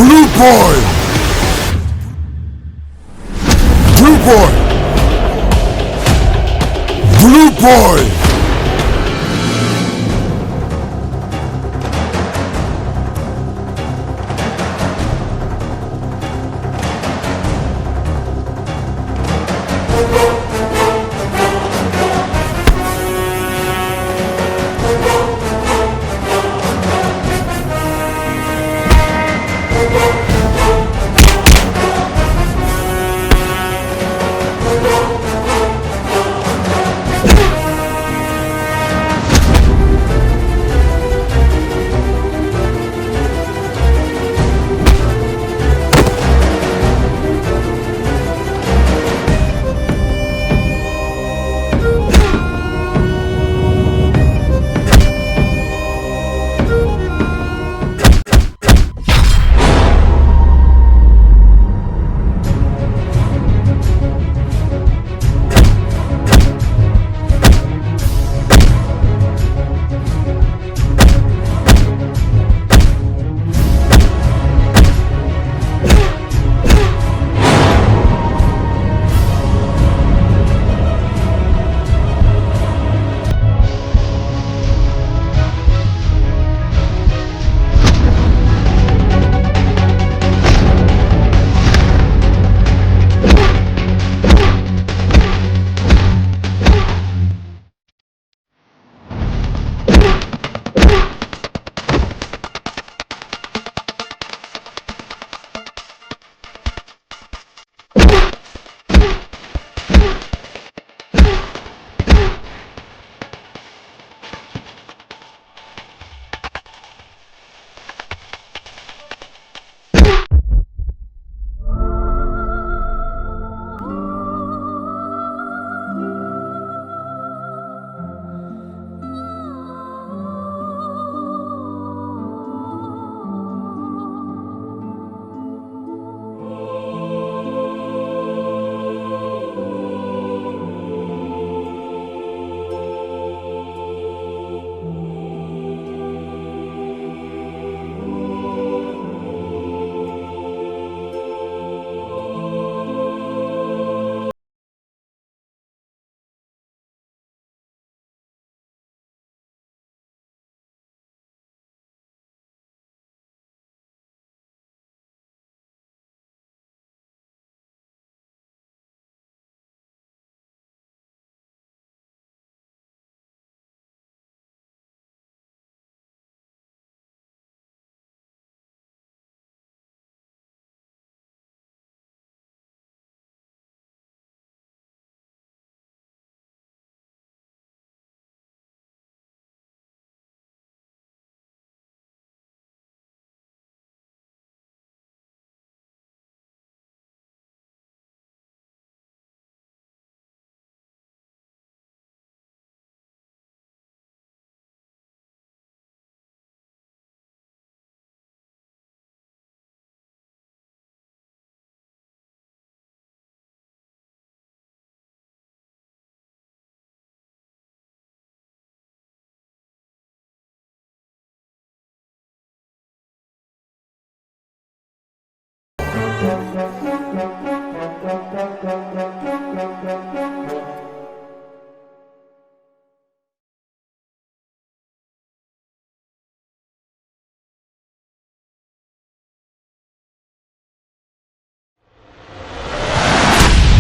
Blue boy. Blue boy. Blue boy.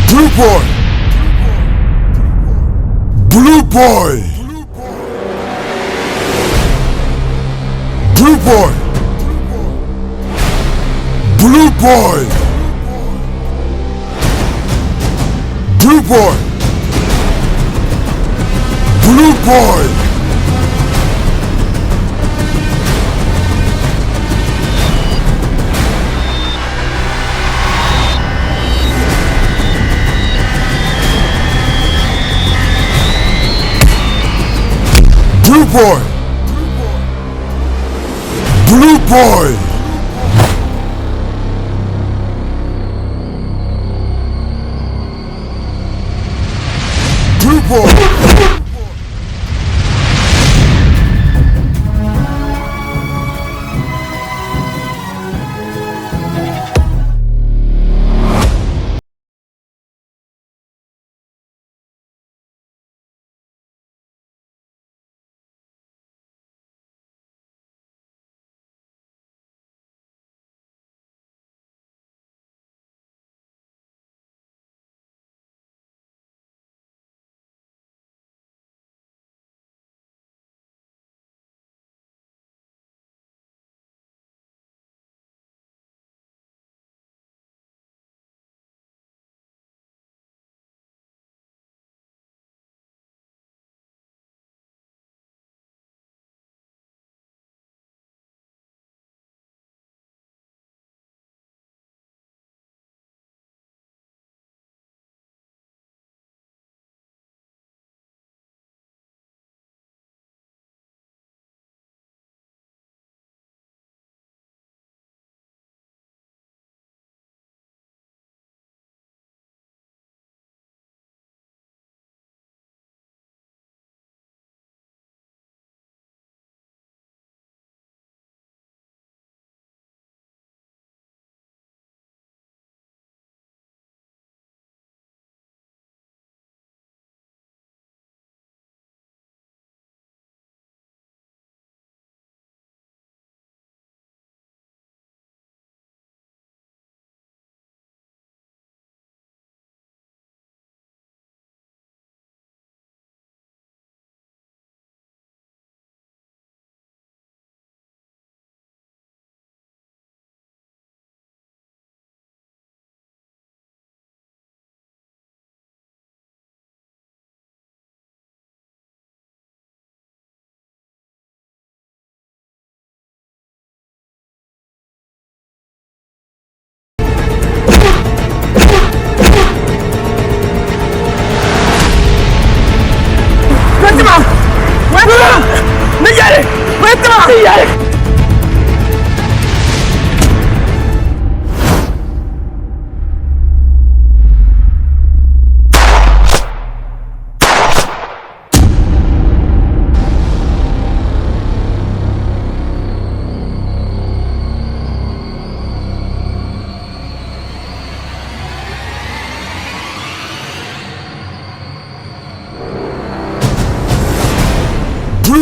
Blue boy. Blue boy. Blue boy. Blue boy. Blue boy. Blue boy. Blue boy. Blue boy. Blue boy.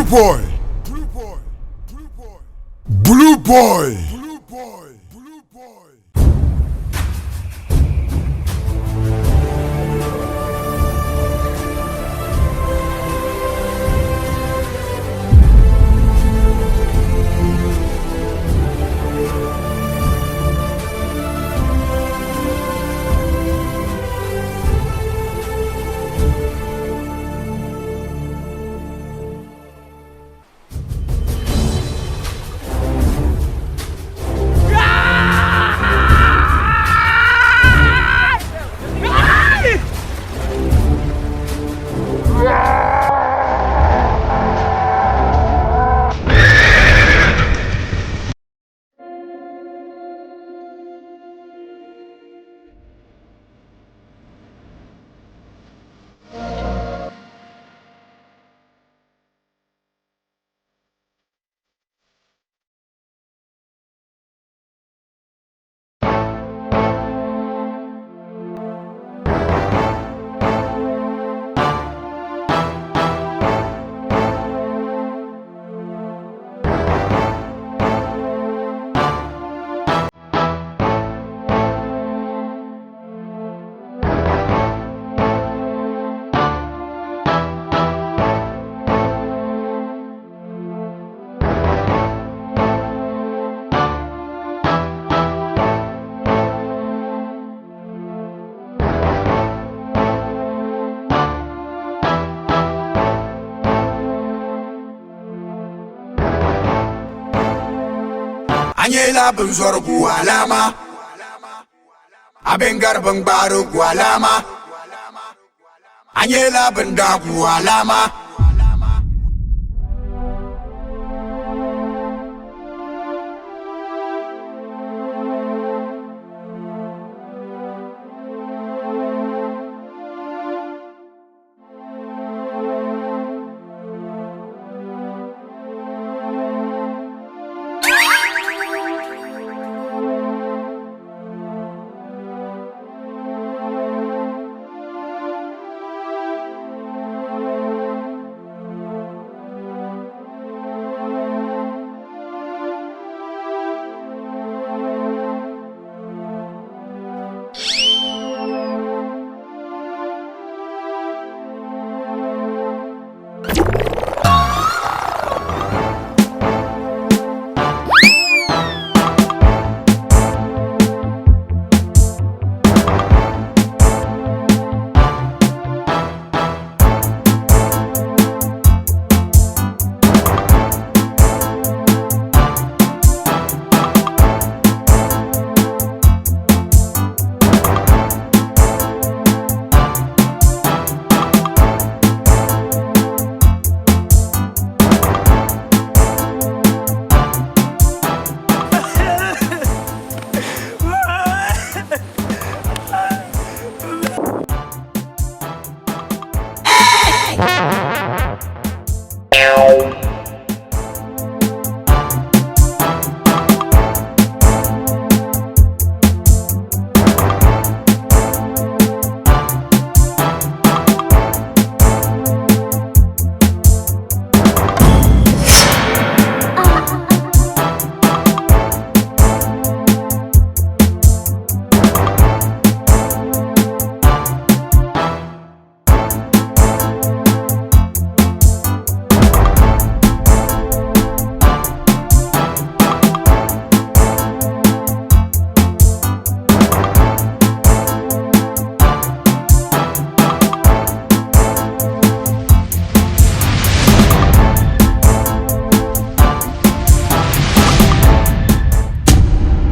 Blue boy. Blue boy. Blue boy. Blue boy. Blue boy. Blue boy. A nyɛla bin zɔri gu alama a bin gari bin gbaari gu alama a nyɛla bin daa gu alama.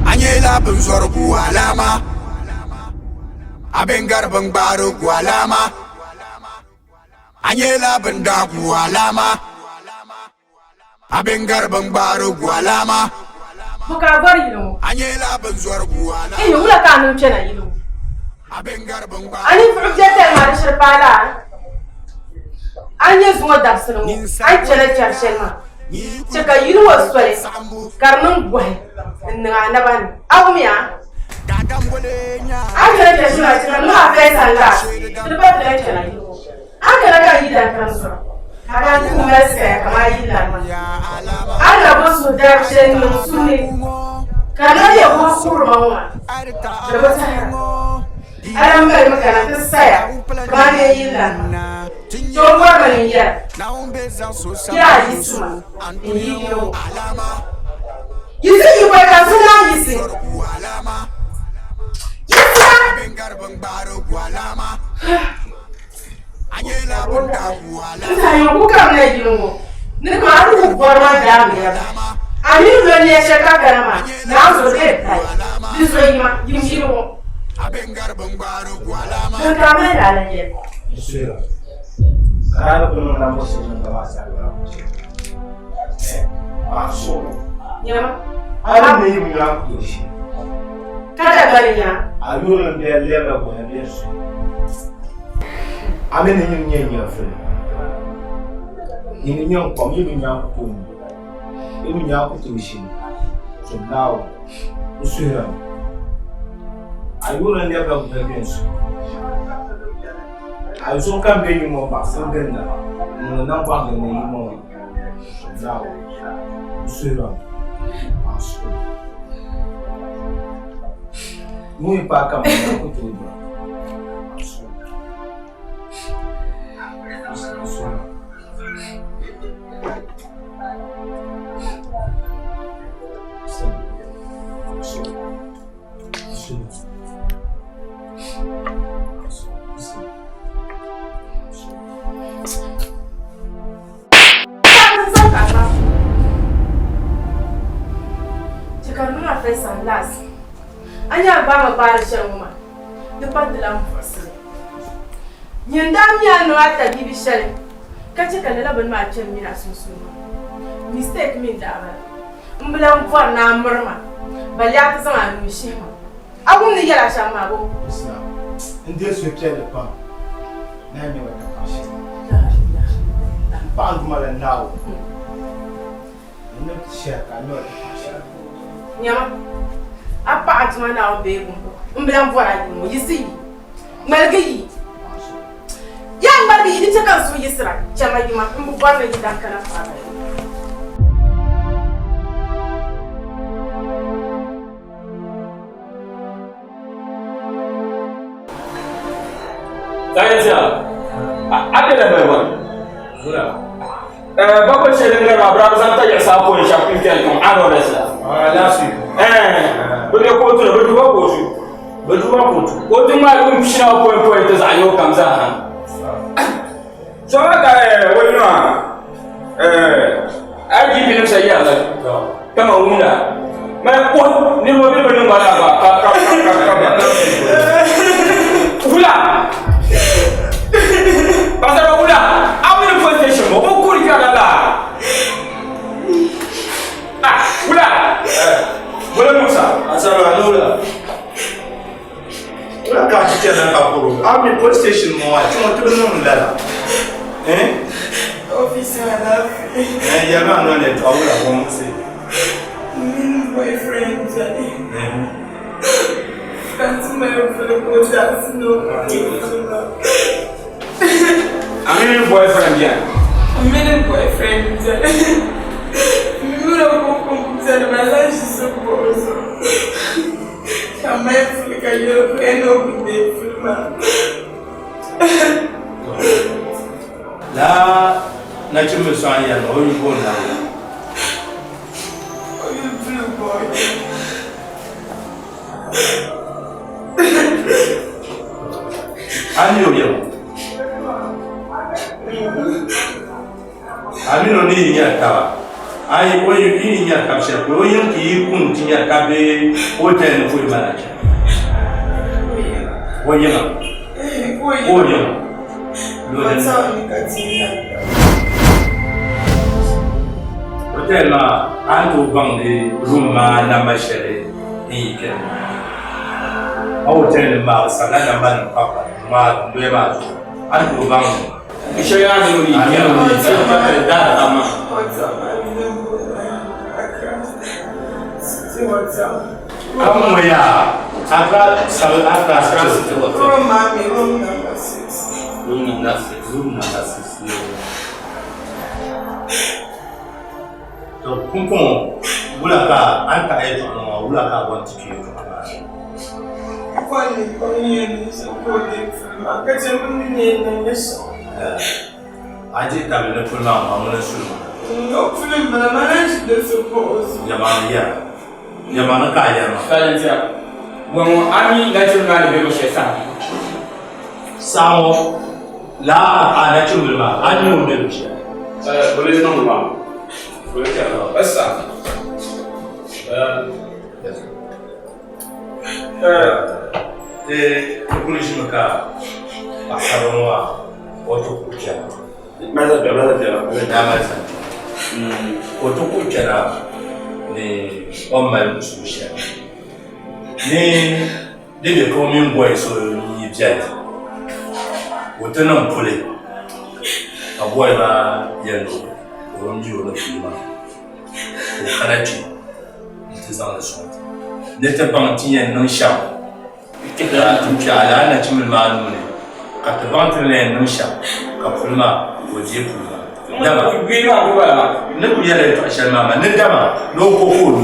A nyɛla bin zɔri gu alama a bin gari bin gbaari gu alama a nyɛla bin daa gu alama a bin gari bin gbaari gu alama Bɔ ka a bɔri yili ŋɔ? a nyɛla bin zɔri gu alama Ihi, wula ka a niŋ kpɛna yili ŋɔ? a bin gari bin A gbaari ninvuɣ biɛtali maa di shiri paai la a? A ni nyɛ zuŋɔ dabisili ŋɔ, a ni chana chɛri shɛli maa, chɛ ka yili ŋɔ soli ka di niŋ bɔhi n-niŋ a naba ni. A wumya? A ni chana chɛri shɛli maa, chɛ ka di niŋ a fɛsa n-lahi ti di pa ti lahi chana yili ŋɔ. A ni kana ka n yi dankara zuɣu. Ka daa ti mali saya kaman yi lari maa. A ni bo suhudarigu shɛli niŋ suhu ni, ka di lan yɛn wuhi kuhiri ma ŋɔ maa, di bi tahira. A lan malimi kana ti saya kaman ni yi lari maa. To m bɔrimi ni n yɛra, Yaa yiɣisi ma n-yi yili ŋɔ. Yiɣisi yi pɔi ka n suhu naan yiɣisi. Yiɣisima! N saha ku kamina yili ŋɔ ni ka a ti ku bɔri ma daami ya ba. A mi ni lo nia shɛli ka kana maa, Naawuni zuɣu di yɛn paai. Di zuɣu yima, yim yili ŋɔ. Din ka a mali ni a lan yɛli. N suhira, ka a ni ku niŋ la muɣisigu niŋda maa zaa yɔra ku chɛ. Paɣa suɣulo. Nyama. A ni mi yi bi nyaŋ ku tooi shee. Ka Dagbani nya. A yuri n bɛ lɛbila goya bɛ su. A mi ni nyini nyɛ nyɛvuli. Nyini nyɛ n kom yi bi nya n ku tooi nyu. Yi bi nya n ku tooi ʒini. Zom Naawuni, n suhira mi. A yuri n lɛbila goya bɛ su. A yi zuɣu ka m be yi ŋɔ baɣisim ginda n niŋdi naŋgbahi gindi yi ŋɔ. Zom Naawuni, n suhira mi. Paɣa suhuri. Nuu yi paai ka ma ku tooi dɔɣi. Chɛ ka niŋ a first and last. A nya a gbaai ma gbaari shɛli ŋɔ maa, di pa ti lan buɣisili. Nyin daa mi a niŋ a tabiibi shɛli ka chɛ ka lala bini maa kpe m mini a sunsuuni maa. Mistake mi n-daa bala. M bi lan bɔri ni a miri ma, balle a ti zaŋ a nuu shihi ma. A wum ni yɛl a shɛm maa bɔ? Husna, N deei suhupiɛlli pam ni a nyɛ ma ka paɣ shɛli. M paɣ n Duuma la Naawuni. N ni ti shɛhi ka a nyɛ ma ka paɣ shɛli. Nyama, a paɣ a Duuma Naawuni bee bumbu. M bi lan bɔri a yuli ŋɔ. Yiɣisi yi. Ŋmaligi yi. Yaa ŋmaligi yi di chɛ ka n suhu yiɣisira. Chama yima, m bi bɔri ni yi daŋ kana paai ba. Sayensia, a bela Melbourne? Eh, bako shɛli din gari maa bɛ daa bi zaŋ tayiɣisi apɔin shɛba Christian tiŋ Anonymous la. Last week. Eh, bɛ be kootu ni, bɛ duba kootu. Bɛ duba kootu. Kootu maa yuun pishi na apɔin pɔin ti zaɣ yini kam zaa ha. So maa ka eh, o yino eh, IGP nim sa yɛrila kama wumda mali ko niriba bɛ bi niŋ ba laa gba ka ka ka ka ka wula pasara wula aw mini police station mo ko kuri ka la ah wula wala musa asara nula Wula ka a ti chana ka kuro a mi police station ŋɔ maa ti ŋɔ ti bi niŋ lala eh Officer Alaafee. Eh yɛli ma noli yɛltɔɣa wula ka o muɣisi. Mini boyfriend beni. Ka ti mali vuli ka o daɣisi ni o vuli ma. A mini boyfriend beni? Mini boyfriend beni. Mini o beni maa lan ʒi so kuɣu zuɣu. Ka mali puli ka yɛli o ni o bi deei puli maa. Lala nachimbil so a ni yɛli maa o yuli booni la wula? O yuli Blue Boy. A mi o yɛm? A mini o ni yi nyari taba, a yi o yi yi ni nyari tab shɛli polo, o yiŋ ti yi kun ti nyari tab bee hotel ni ka o yi mali a chana? O yiŋa? O yiŋa? Hotel maa a ni tooi baŋ di room maa namba shɛli n yi kpɛri maa. A hotel nim maa bi sabila namba nim pa pa ŋmaa dundoya maa zuɣu a ni tooi baŋ li. Shɛli a ni o yi kpɛri daa maa. Kam ŋɔ yaa Accra Accra City Hotel. Room maa mi room number 6. Room number 6. Room number 6. To pumpɔŋɔ wula ka a ni taɣi yɛtɔɣili ŋɔ wula ka a bɔri ti kpe yɛtɔɣa maa ni? Bɔri ni o ni yɛn niŋ shɛm ka o deei puli maa ka chɛ bɛ ni yɛn niŋ li shɛm. A dihi tabili ni puli maa ŋɔ ŋuni n-su li ŋɔ? N o puli m-bala maa lahi ʒi do so pahi o zuɣu. Yɛlimaŋli yɛra. Yɛlimaŋli ka a yɛri maa. Valentia, bɔŋɔ a mi nachimbil maa ni be luɣ shɛli saha? Saha ŋɔ lala a nachimbil maa, a mi o ni be luɣ shɛli? Police niŋdi maa. Police Esa. Ti kuli ʒimi ka paɣasarili ŋɔ maa o ti kuli kpɛra. Ka o ti kuli kpɛra ni o ni mali suhu shɛli ni di be ka o mini bɔyi so yi bɛli ka o ti niŋ puli ka bɔyi maa yɛli ni o bi mi o ni puli maa ka o kana kpe nti zaŋ li sɔŋ ti ni ti baŋ ti yɛn niŋ shɛm ka ti kpe a lala nachimbila maa nuu ni ka ti baŋ ti ni yɛn niŋ shɛm ka puli maa ka o deei puli maa. Dama n ni kul yɛli yɛtɔɣ shɛli maa maa ni dama ni o ko ka o lu,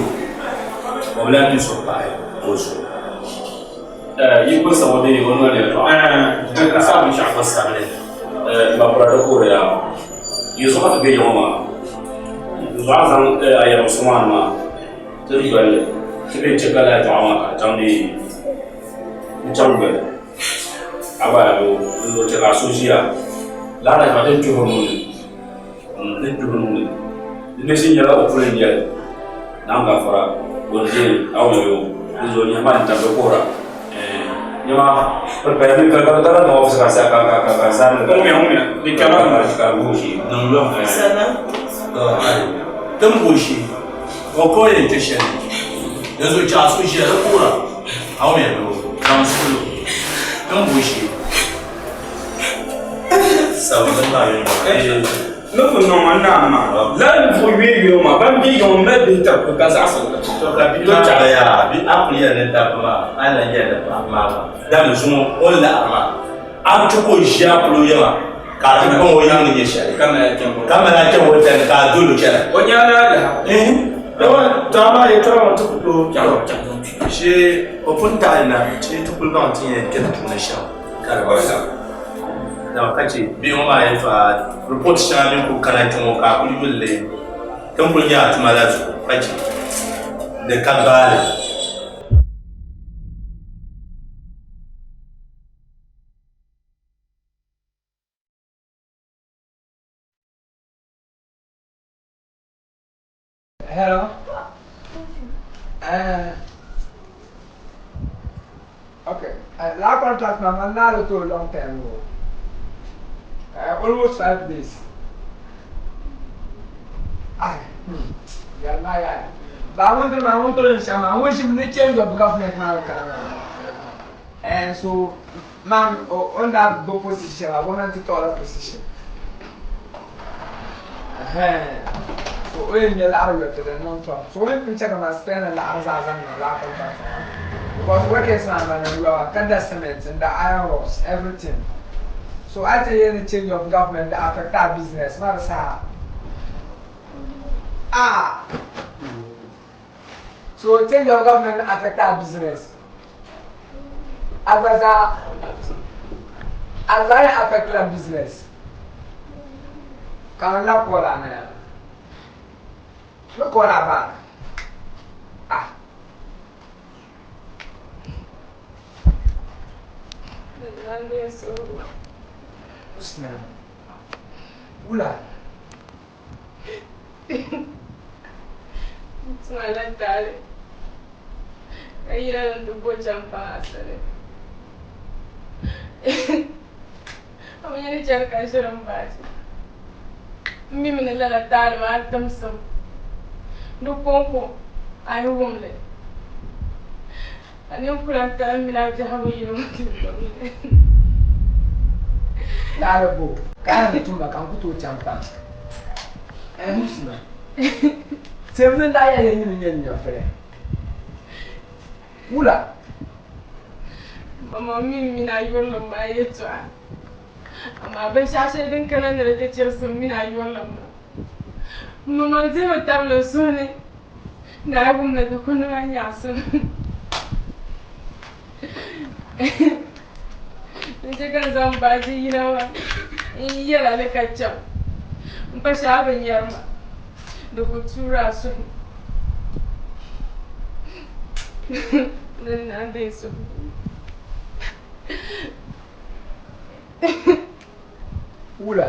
o bi lan mi so pahi o zuɣu. Yi kuli sab o deei o noli yɛtɔɣa. O sabili. Mapura di koori yaa. Yi zuɣu ti be yiŋɔ maa. N zuɣu a zaŋ a yɛrim so maa ni maa ti di doli li. Ti bee n-chɛ ka lala yɛtɔɣa maa ka di chaŋ di n-chaŋ doli. A gba yaa doo di zuɣu chɛ ka a so ʒiya. Lala maa ti ni kpihiri nuu ni. Ti ni kpihiri nuu ni. Di mi shee nyɛla o puli n-nyɛli. Naam gafara o ni deei a wum yo. Di zuɣu nyɛhi maa n-tam di kuhira. Nyɛma prepare mi ka ka ka ka office ka sa ka ka ka ka zan Ŋumya ŋumya di kama ka ka goshi. Niŋ lɔŋ. Tim goshi o ka o yɛn kpɛ shɛli di zuɣu chɛ a so ʒiya di kuhira a wum ya doo zaŋ suɣulo tim goshi sabi bini maa yɛn Ni ku niŋ ma naam maa, lala ninvuɣ yoya maa ban be yiŋ m-mali bihi tab kuli ka zaɣisiri li. To ka bia maa gba yaa, bɛ a kuli yɛli ni dabba maa, a ni lan yɛli ni paɣaba maa gba. Dama zuŋɔ o ni laɣiri maa, a bi ti ka o ʒi a polo yiŋa ka a ti baŋ o yiŋ ni nyɛ shɛli. Ka mali a kpɛŋ Ka mali a kpɛŋ o tani ka a dol o chana. O nyɛla alaha. Ihi, dama to amaa yɛtɔɣa ŋɔ ti ku tooi shee o pun taɣi na ti kuli baŋ ti yɛn kpɛri puuni shɛm ka di baŋ. Dama ka chɛ bihi ŋɔ maa yɛltɔɣa report shɛŋa din kuli kana kpe ŋɔ ka a kuli yuli li din kuli nyɛ a tuma la zuɣu ka chɛ di ka baali. Hello. Okay. Last contract na man na to long time ago. Almost 5 days. Ah, Yalla ya. Ba mun ma mun to insha Allah. Wish me change of government ma kana. And so man on that go position, I want to tell position. So o yɛn nyɛ laɣiri yɔti din niŋ tom. So o ni pun chɛ ka man spend laɣiri zaa zaŋ niŋ laa contract maa. Because workers maa ban n yɔba ka da cement n da iron rods everything. So a ti yɛli ni change of government di affect a business maa di saha. Ah! So change of government affect our business. A gba zaa a zaa yɛn affect la business. Ka n la call a na ya. No call her back. Ah. Husna. Wula. N tumala taali ka yina ni ti bo champaŋ asali. A bi nya ni chɛri ka ʒiri m baaji. M mi mi ni lala taali maa timsim di kɔŋko a yi wum li. A ninkura tali mini a biɛhigu yino ti gbubi li. Taali bo ka a ni tumba ka n ku tooi chaŋ paŋ. Husna, Tim ni daa yɛli nyini nyɛ nyɛvili. Wula? Mama mi m mini a yurilim maa yɛtɔɣa, amaa binshɛɣu shɛli din kana ni di ti chirisi m mini a yurilim maa. M maŋmaŋ dihimi tabili n suhu ni ni a yi wum li di ku niŋ a nyaɣisim. N chɛ ka n zaŋ baaji yina maa n-yɛl a li ka chaŋ. M pa shɛli a bi nyari ma, di ku tuur a suhu. Di ni naan deei suhu. Wula?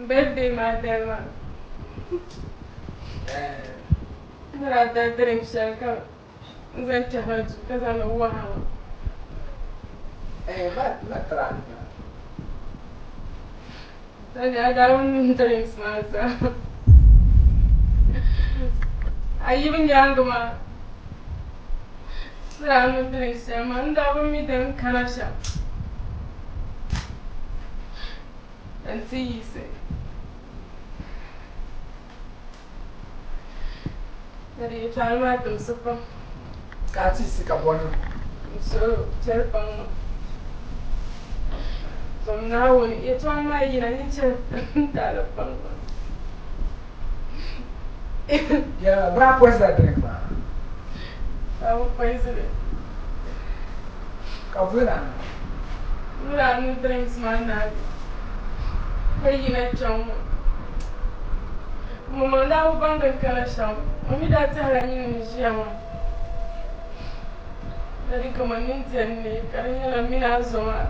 Birthday maa dali maa. N ni daa da drink shɛli ka n zaŋ kpɛhi ma duu ka zaŋ li wahi ma. Eh, ma ma try ma. Sani a daa bi niŋ drinks maa zaa. A yibu nyaaŋa maa, n daa niŋ drinks shɛli maa, n daa bi mi din kana shɛm n-ti yiɣisi. Ka di yɛtɔɣili maa timsi pam. Ka a tiɣisi ka bɔ niŋ? N suhu chɛli pam ŋɔ. Zom Naawuni yɛtɔɣili maa yina ni chɛ n taali pam ŋɔ. Yɛlima, bɛ daa poisila drink maa? A bi poison li. Ka bɛ daa niŋ? Bɛ daa niŋ drinks maa naagi ka yina chaŋ ŋɔ. Ŋun daa bi baŋ din kana shɛm, o mi daa tɛhila nyini n-ʒiya maa. Dadi kaman nini diɛm ni ka di nyɛla m mini a zo maa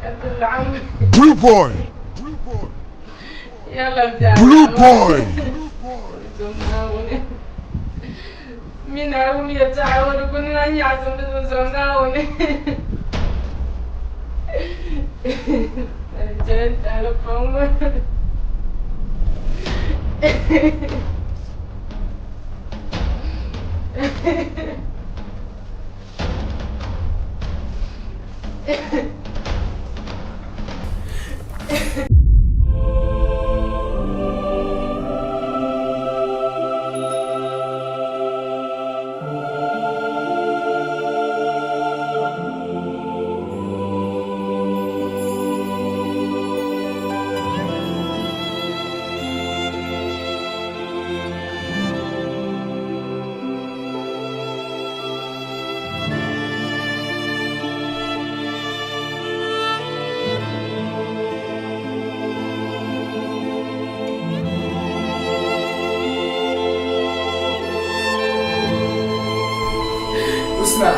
ka ti laɣim. Blue boy. Yɛlila biɛɣu Blue boy. Zom Naawuni. M mi Naawuni yɛtɔɣa ŋɔ di ku niŋ a nyaɣisim di zuɣu zom Naawuni. Dadi chɛli n tahili pam ŋɔ. Husna.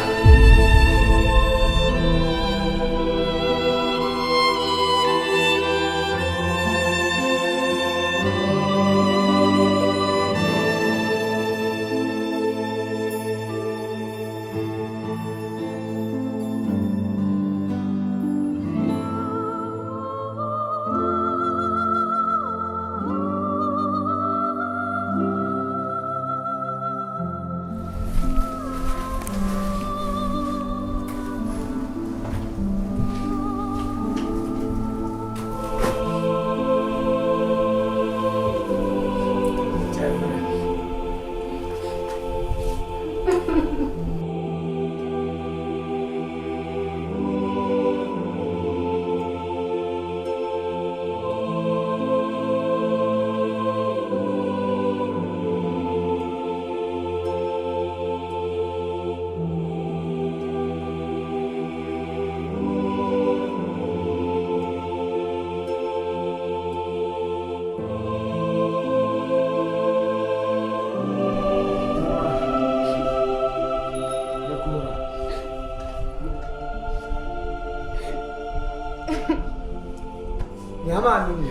Nyama nini?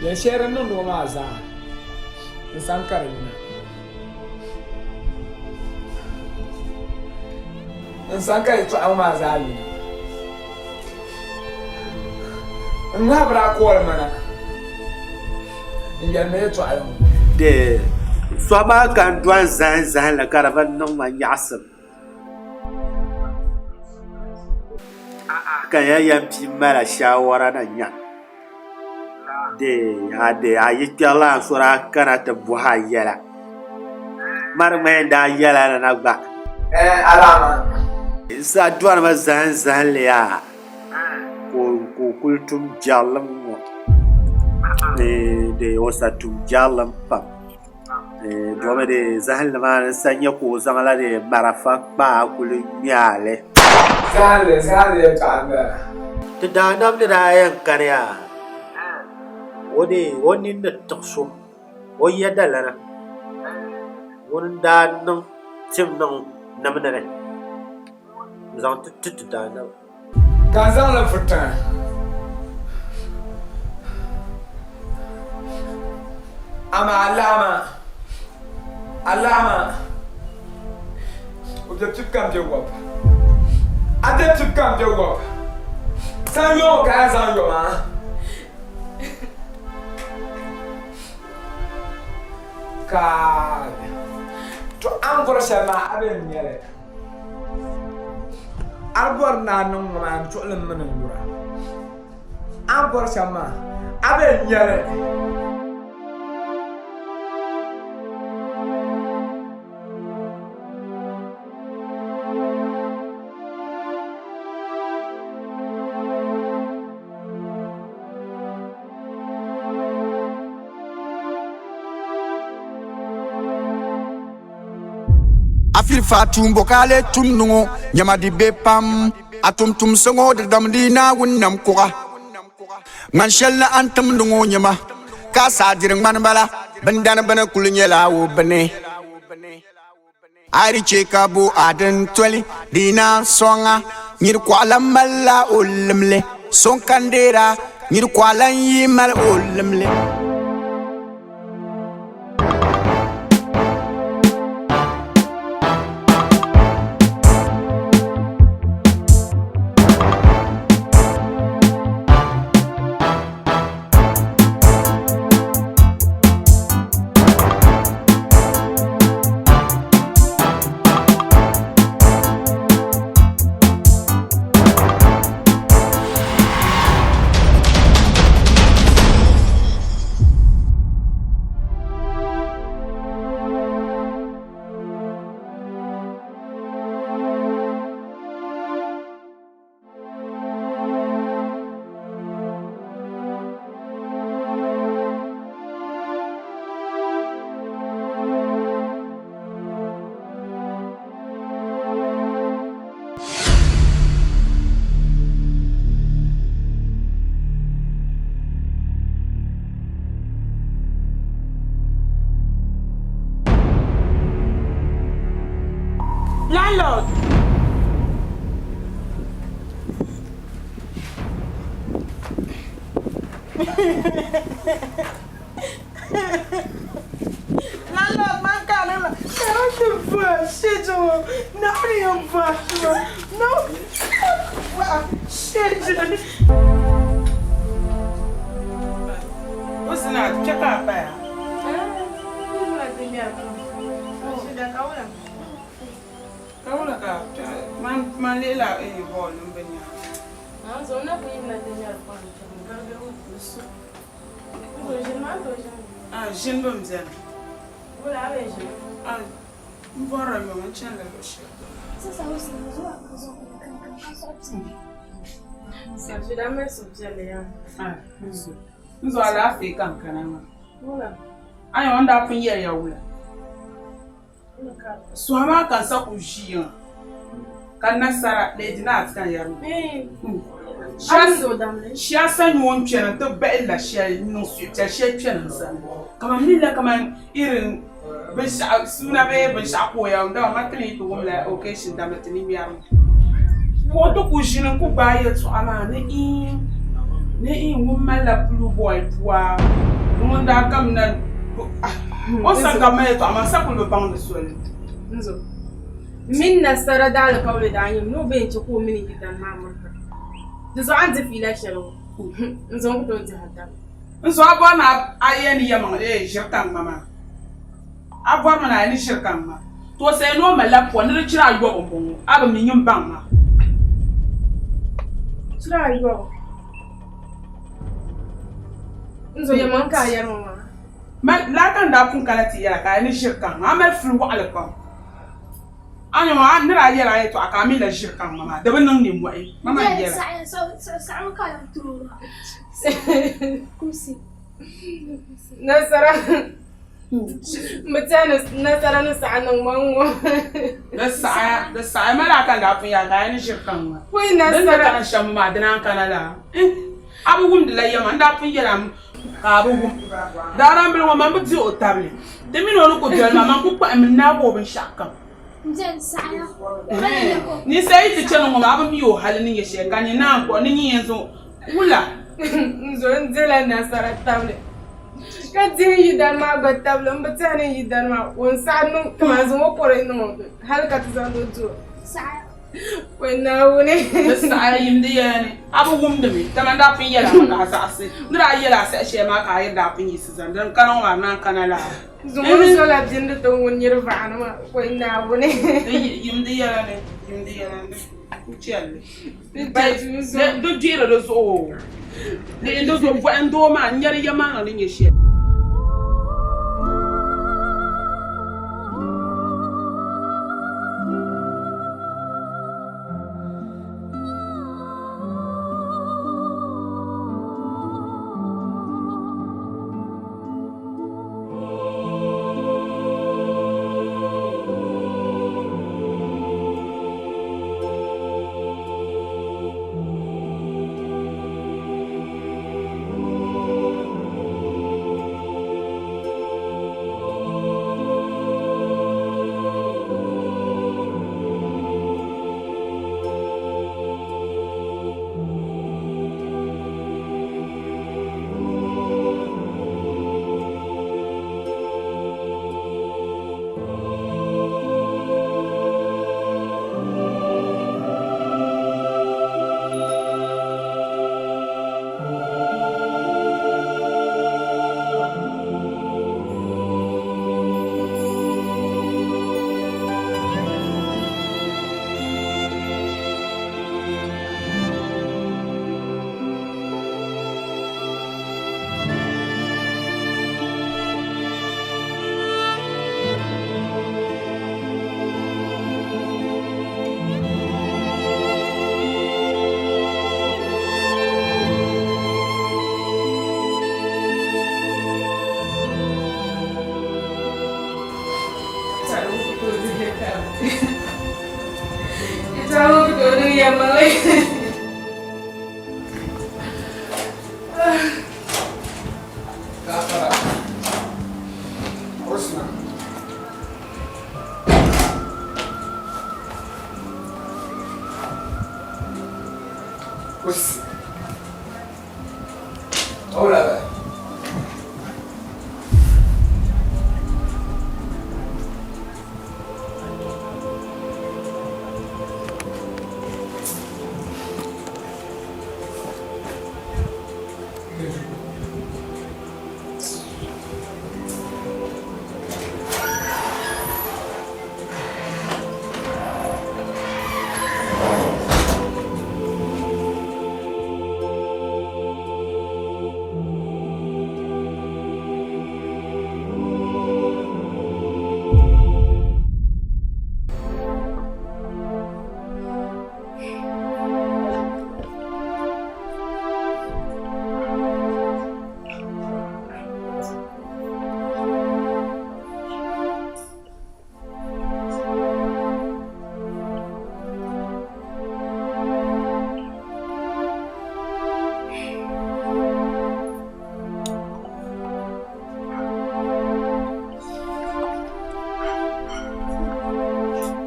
Yɛl shɛli din niŋdi ŋɔ maa zaa n sani ka di yina. N sani ka yɛtɔɣa ŋɔ maa zaa yina. N ŋmahi daa kooli ma na n yɛli ma yɛtɔɣili ŋɔ. Di so maa ka n dɔni zahim zahim li ka di bi niŋ ma nyaɣisim. Ka ya yɛn pii mala shaawara na nya a yi kpɛrilana so daa kana ti bɔhi a yɛla. Mari ŋmɛn daa yɛla ni na gba. Eh, alama. N sa dɔrimi zahim zahinli yaa ka o kuli tum jɛrilim ŋɔ. De o sa tum jɛrilim pam. Domi de zahinli maa ni n sa nya ka o zaŋla de marafa kpaa kuli ŋme a li. Zahinli, zahinli yɛltɔɣa m-bala. Ti daadam ni daa yɛn kani yaa, o de o nini ni tiɣi so. O yɛdalana ŋuni n-daa niŋ tim niŋ namdi ni n-zaŋ ti ti ti daanab. Ka n zaŋ li furi tiŋa. Amaa alaama, alaama, o be pibu ka m be wɔb. A be pibu ka m be wɔb. Sanyoo ka a yɛn zaŋ yɔ maa. Kai! To a ni bɔri shɛli maa a bee n-nya li. A di bɔri ni a niŋ ŋɔ maa n tuɣili m mini n yura. A ni bɔri shɛm maa a bee n-nya li. Afirifa tuumbo ka a lee tumdi ŋɔ nyama di be pam. A tumtumsi ŋɔ di damdi Naawuni nam kuɣa. Ŋmani shɛli ni a ni timdi ŋɔ nyama ka a saɣi diri ŋmani bala. Bindana bini kuli nyɛla o bini. A di chɛ ka bo a din toli di na sɔŋ a. Nyiri kɔɣila malila o limli, so n-kani deer a. Nyiri kɔɣila n-yi mali o limli. Landlord. Landlord man ka ni la. Na ti va shit o. Na ni yɛn va No. Va shit. O zina kpɛ ka a paya. Ka wula ka man lihila bɔɔl nim bi nya. Ʒini bi beni. N bɔrila yom n chanila luɣ shɛli. N zo alaafee ka n kana maa. A nya o ni daa pun yɛli ya wula? Suha maa ka n sa ku ʒi yiŋa ka nasara Lady Naat ka n yɛri maa. Shia sa nyo n kpɛna n ti bahi la shɛli n niŋ suhupiɛlli shɛli kpɛna n sani kaman mi la kaman irin binshaɣu suuna bee binshaɣu ka o yɛri dama ma ti ni yi ti wumla occasion damli ti ni ŋmɛrimi ka o ti ku ʒini n ku gbaai yɛltɔɣa maa ni iin ni iin ŋun malila blue boy pua ni ŋun daa kamina o sani ka bɛ mali yɛltɔɣa maa n sa kuli bi baŋdi soli. Nzo mini nasara daalikauli daa nyɛmi ni o bee n-chɛ ka o mini yidana maa miri taba. Di zuɣu a ni di fiila shɛli ŋɔ, nzo n-ku tooi dihi a taba. Nzo a bɔri ni a yɛn yɛlimaŋli ʒiri ka ŋma maa? A bɔrimi ni a ni ʒiri ka ŋma? To sayi ni o malila pua ni di chira ayɔbu m-bɔŋɔ, a bi mi nyin baŋ ma. Chira ayɔbu? N zo yɛlimaŋli ka a yɛri ma maa. Laa ka n daa pun kana ti yɛla ka a ni ʒiri kaŋ maa, a mali fuli waɣili pam. A ni maa, n ni daa yɛl a yɛtɔɣa ka a mi la ʒiri kaŋ ma maa, di bi niŋ nimmɔhi. Ma man yɛla. Nasara M bi tɛhi ni nasara ni saɣi niŋ ma ŋ-ŋɔ. Di saɣiya, di saɣiya ma laa ka n daa pun yɛli ka a ni ʒiri kaŋ maa. Pɔi Din ni nasara. kana shɛm maa, di naan kana laa. A bi wumdila yɛma, n daa pun yɛl a mi ka a bi wum. Daarambili ŋɔ, man bi di o tabili. Di mini o ni ku doli ma, man ku kpahimmi n-naag o binshɛɣukam. Ninsal yi ti chani ŋɔ maa, a bi mi o hali ni nyɛ shɛli, ka nyɛ naan kpuɣi ni nyin yɛn zaŋ wula. N zo n-dihila nasara tabili, ka dihi n yidana maa gba tabili. M bi tɛhi ni n yidana maa o ni saɣi niŋ kaman zaŋ o kɔre niŋ o hali ka ti zaŋdi o duh o. Wai Naawuni! Di saɣiya yim di yɛla ni a bi wumdi mi, kaman daa pun yɛl a mi ka a zaɣisi ni daa yɛl a saha shɛli maa ka a yi daa pun yiɣisi zani, din kana ŋɔ maa di naan kana lala. Zuŋɔ zola bindi ti ŋun niri vaɣani maa, wai Naawuni! Di yim di yɛla ni, yim di yɛla ni, ku chɛli li. Di duhiri di zuɣu o, di zuɣu bɔhim doo maa n-nyari yɛlimaŋli ni nyɛ shɛli.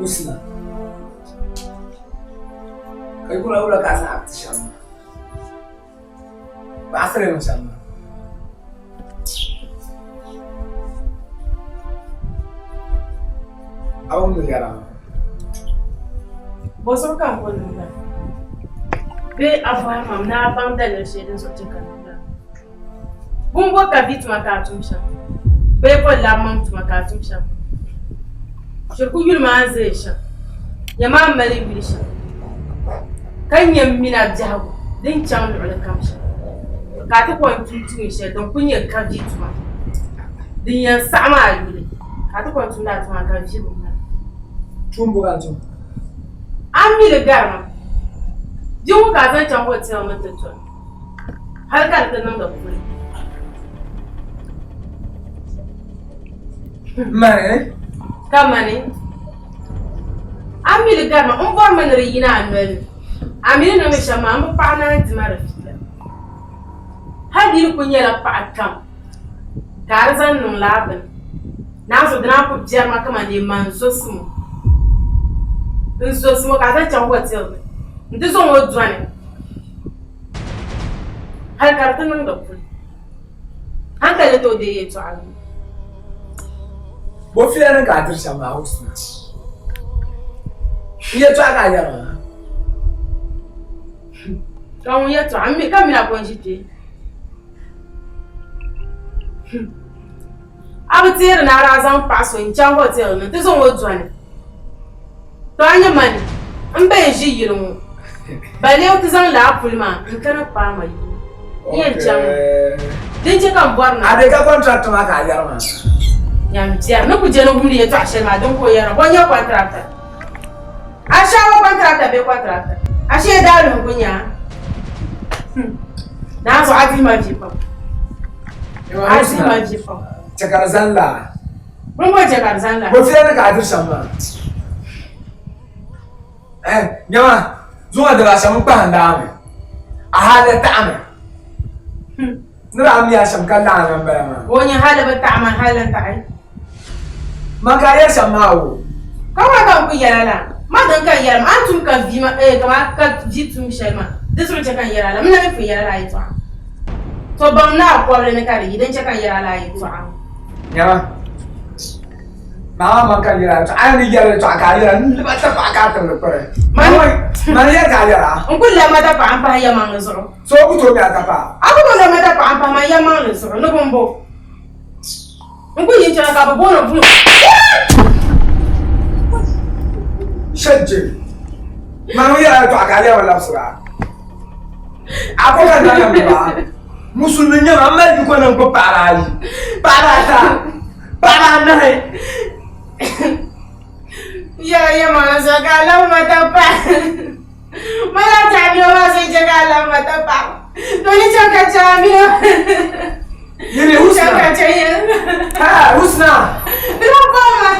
Husna. Kai kula wula ka san akti shɛm maa. Baɣasiri ni shɛm maa. A wumdi yɛla maa. Bɔzuɣu ka n ku niŋ la? Bee a bɔhi ma ni a baŋ daliri shɛli din zuɣu chɛ ka n niŋ la? Bumbo ka vi tuma ka a tum shɛm bee bɔ labi maŋ tuma ka a tum shɛm? Shiri ku yuli maa n-zaya shɛm, nyama a mali yuli shɛm, ka nya m mini a biɛhigu din chaŋ luɣilikam shɛm, ka a ti kɔŋ tum tuun shɛli din kul nyɛ ka vi tuma. Din yɛn saɣim a yuli ka a ti kɔŋ tumdi a tuma ka vi bi mali. Tumbu ka n tum. A mi li gari ma. Bia ŋɔ ka a zaŋ chaŋ hotel ni ti dɔni hali ka di ti niŋdi puli. Mani? Ka mani? A mi li gari ma. M bɔrimi ni di yina a noli ni. A mi ni niŋdi shɛm maa, m bi paɣi naan di ma di fiila. Hali di yi kuli nyɛla paɣa kam ka a di zaŋ niŋ laa bini, naanzu di naan kuli biɛri ma kaman dee man zosimo. N zosimo ka a zaŋ chaŋ hotel ni nti zaŋ o dɔni hali ka di ti niŋdi puli. Hankali ni tooi deei yɛltɔɣa ŋɔ. Bo fiila ni ka a diri shɛm maa Husna? N yɛltɔɣa ka a yɛri maa. Ka ŋun yɛltɔɣa m mi ka mina ka o ni ʒi kpe. A bi teeri ni a daa zaŋ paɣa so n-chaŋ hotel ni nti zaŋ o dɔni. To a nya mani m ba n-ʒi yili ŋɔ balee o ti zaŋ laa puli maa n-kana paai ma yili n yɛn chaŋ mi. Din che ka m bɔri ni A di ka contract maa ka a yɛri maa. Nyam biɛri ni ku je ni wumdi yɛltɔɣa shɛli maa din ka o yɛri bɔ n-nyɛ contractor. A shɛba contractor bee contractor a shee daa luhi ku nya a. Naa zuɣu a dihi ma vi pam. A dihi ma vi pam. Chɛ ka di zani laa. Bin bɔ chɛ ka di zani laa. Bɔ fiila ni ka a diri shɛm maa. Eh, nyama, zuŋɔ daba shɛm n kpahi n daami. A hali taɣimi. Ni daa mi a shɛm ka laana m-bala maa. O nya hali bi taɣi ma hali n-taɣi. Man ka a yɛri shɛm maa o. Ka wula ka n ku yɛl a la? Ma din ka n yɛri ma, a ni tum ka vi ma, eh, kaman ka vi tum shɛli maa, di zuɣu n-chɛ ka n yɛr a la. M na mi pun yɛl a la a yɛtɔɣa. To baŋ ni a kɔbili ni ka di yi, din chɛ ka n yɛr a la a yɛtɔɣa. Nyama, maa maa man ka n yɛl a yɛtɔɣa, a ni yɛri yɛtɔɣa ka a yɛra, n lab a tapaɣa ka a tibili kpiri. Mani yɛri ka a yɛra. N ku lab ma tapaɣa m-pahi yɛmaŋli zuɣu. So o ku tooi mi a tapaɣa. A ku tooi lab ma tapaɣa m-pahi man yɛmaŋli zuɣu ni bɔmbɔ. N ku yi n-chana ka bɛ booni vuhim. Shɛjɛ, mani ŋun yɛra yɛtɔɣa ka a lɛbi labisira. A ko ka nanim ba, musulimi n-nyɛ ma, m mali yiko ni n gbubi paɣaba ayi, paɣaba ata, paɣaba anahi. Yɛla yɛmaŋli zuɣu ka a labi ma tapaɣa. Mala taabilo maa sai chɛ ka a labi ma tapaɣa. To ni chɛ ka chaamilo. Yini Husna. Chɛ ka chɛ yɛn. Ha, Husna. Di la kɔŋ ma.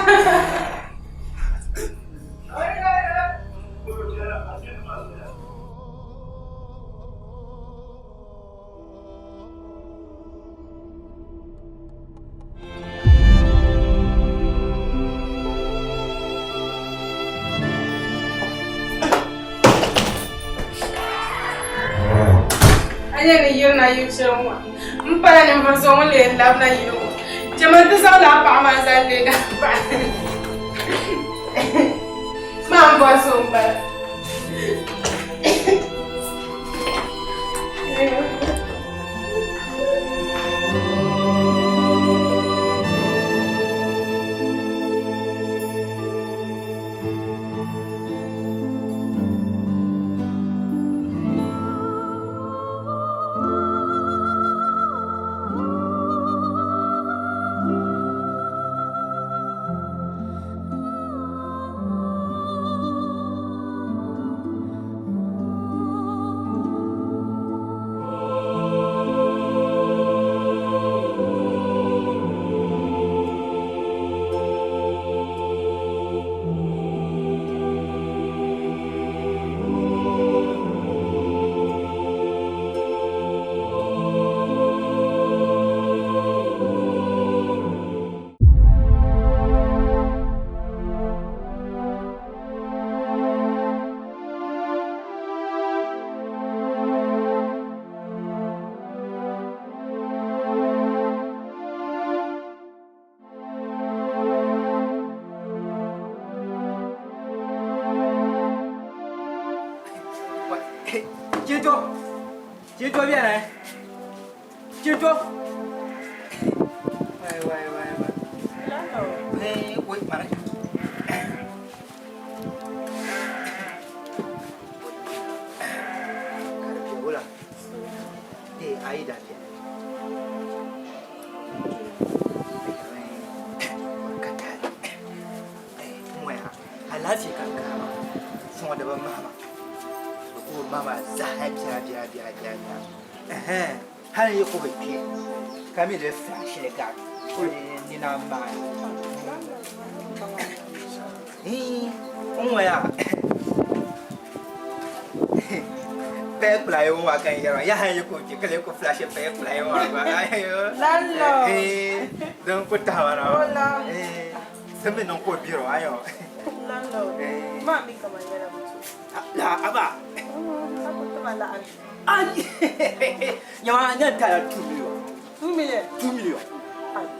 A nyɛ ni yirina yili shɛli ŋɔ m pala ninvuɣ so ŋun lee labina yili ŋɔ chɛ ma nti zaŋ lala paɣa maa zali leei daa paɣa maa m bɔri so m-bala. Chito! Chito beni! Chito! Wai wai wai wai. Hey, wait, mara. o ma maa zaa biɛla biɛla biɛla biɛla biɛla ɛhɛn hali yi ku bi kpe ka mi di flash li gari o nina maai n ŋɔ yaa paya kpula yi ŋɔ maa ka n yɛri maa yaha yi ku kpe ka lee ku flash paya kpula yi ŋɔ maa gba din ku tahi ma na maa din mi niŋ ka o biri o ayo La aba. Ai. Nyama nya tala 2 million. 2 million. 2 million.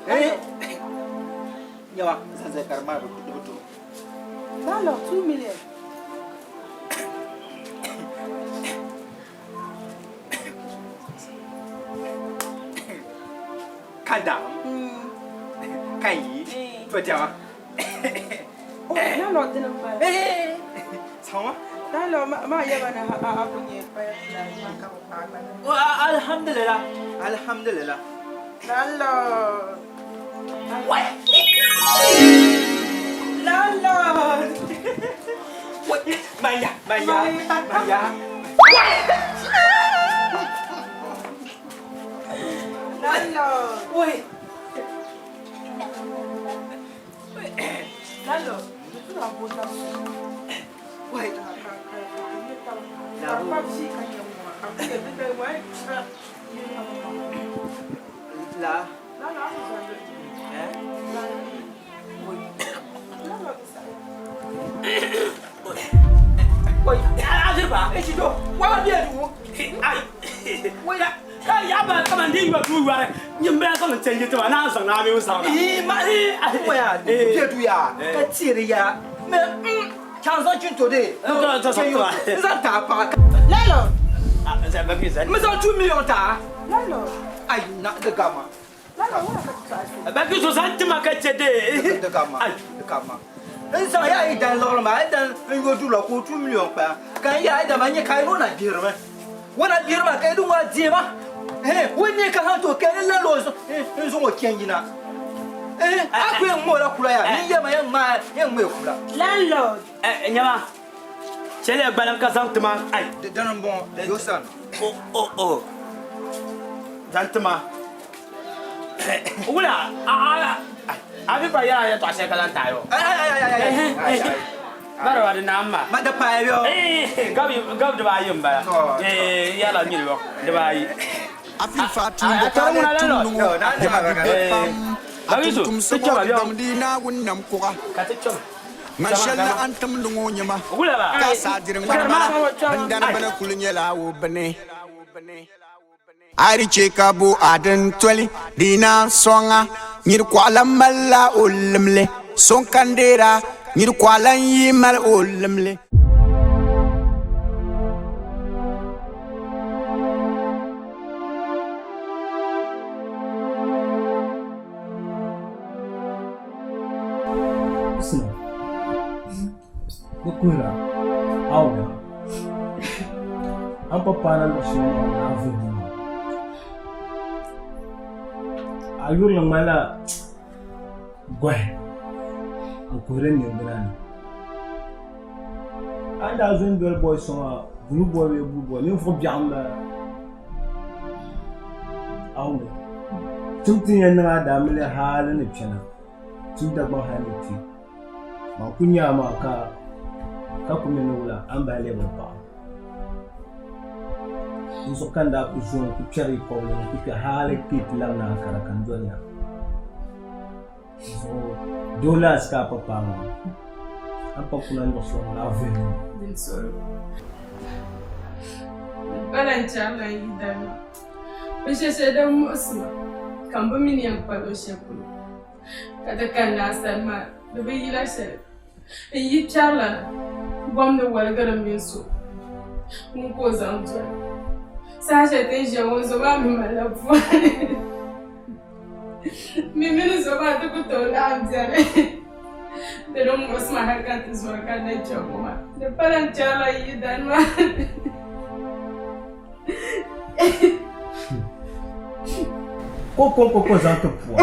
Eh. Nyama zanza karma bu bu tu. Lalo 2 million. Kada. Kan yi. To jama. Lalo dini m-bala. Saŋɔ. Lalo maa yaba ni a ku nyɛ paya fulani maa ka bi paai gba ni. Alhamdulillah. Alhamdulillah. Lalo. Lalo. Maya, maya, maya. Lalo. Wai. Lalo. Wai. La. Wai, azirba. Eh, Chido, wa bi edu. Ai. Wai da ka ya ba kaman di yɔ du yɔri nyim bɛ zaŋ change ti ma naa zaŋ naa mi zaŋ na. Ii ma wa ya bi edu ya ka tiri ya. Me chan zaŋ chin to de. N zaŋ taa paɣa. Lalo. Mi zaŋ 2 million taa. Lalo. Ai na de gama. Lalo wala ka ti tɔɣisi. Ba ki so zaŋ ti ma ka chɛ de. De gama. De gama. N zaŋ ya yi dan liɣiri maa yi dan n yo duu la ka o 2 million kpaya ka n ya yi dama nyɛ ka yi ni o na gbihirimi o na gbihiri maa ka yi di ŋɔ deema o ni ka han to ka ni lala o n zaŋ o chɛnji na a ku yɛn ŋma o la kula ya ni yɛma yɛn ŋmaa yɛn ŋma kula. Landlord. Nyama chɛliya gbaliŋ ka zaŋ tima ai. Dini n bɔŋɔ yo sani. O o o zaŋ tima wula a a a bi pa yaa yɛltɔɣa shɛli ka zaŋ taai o. Bari di naam maa. Ma di paai yo. Gabi gabi dibaayi n bala. Yala nyili yo dibaayi. Afifa tumbo ka le tumdi ŋɔ dama di be pam. A tumtumsi ŋɔ di damdi Naawuni nam kuɣa. Ŋman shɛli la a ni timdi ŋɔ nyɛ ma, ka a saɣi diri ŋmani ma la, bindana bini kul nyɛla o bini. A di chɛ ka bo a din toli di na sɔŋ a, nyiri kɔɣila malila o limli, so n-kani deer a, nyiri kɔɣila n-yi mali o limli. Husna, di kuhira a wumya a ni pa paana luɣ shɛli maa ni a vuhim maa. A yurili ŋmanila gɔhi n-kuhiri n niŋgbuna ni. A ni daa zo n-doli bɔy so maa, blue boy bee blue boy, ninvuɣ biɛɣu m-bala. A wumya tim ti yɛn niŋ a daamiliya hali ni kpɛna. Tim Dagbaŋ hali ni kpi. Man ku nya a maa ka ka ku mi ni wula a ni bahi lɛbi o paɣa. Dinzuɣu ka n daa ku zo n-ku kpɛri yi kɔbili ni n-ku kpe hali ka yi ti labina Ankara ka n doli ya. Dinzuɣu doo laasi ka a pa paai maa, a ni pa kuna luɣ shɛli ŋɔ a vuhim mi. Dinzuɣu di pala n chɛrila n yidana maa. Binshɛli shɛli din muɣisi ma ka m bi mi ni yɛn kpa luɣ shɛli polo. Ka ti kanna a sani maa, di bi yila shɛli. N yi kpɛrila na, bom ni waligiri m mini so ŋun ka o zaŋ doli. Saha shɛli ti ni ʒiya ŋɔ, n zo maa mi malila pua. M mi mini zo maa ti ku tooi laɣim beni. Di ni muɣisi ma hali ka n ti zɔri kanna kpɛŋɔ maa. Di pala n kpɛrila yi yidana maa. Koko koko zaŋ ti pua.